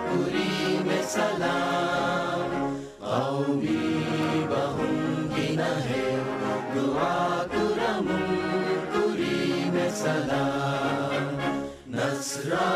ކުރީމެ ސަލާމް. ޤައުމީ ބަހުން ގިނަ ހެޔޮ ދުޢާ ކުރަމުން ކުރީމެ ސަލާމް. ނަޞްރާ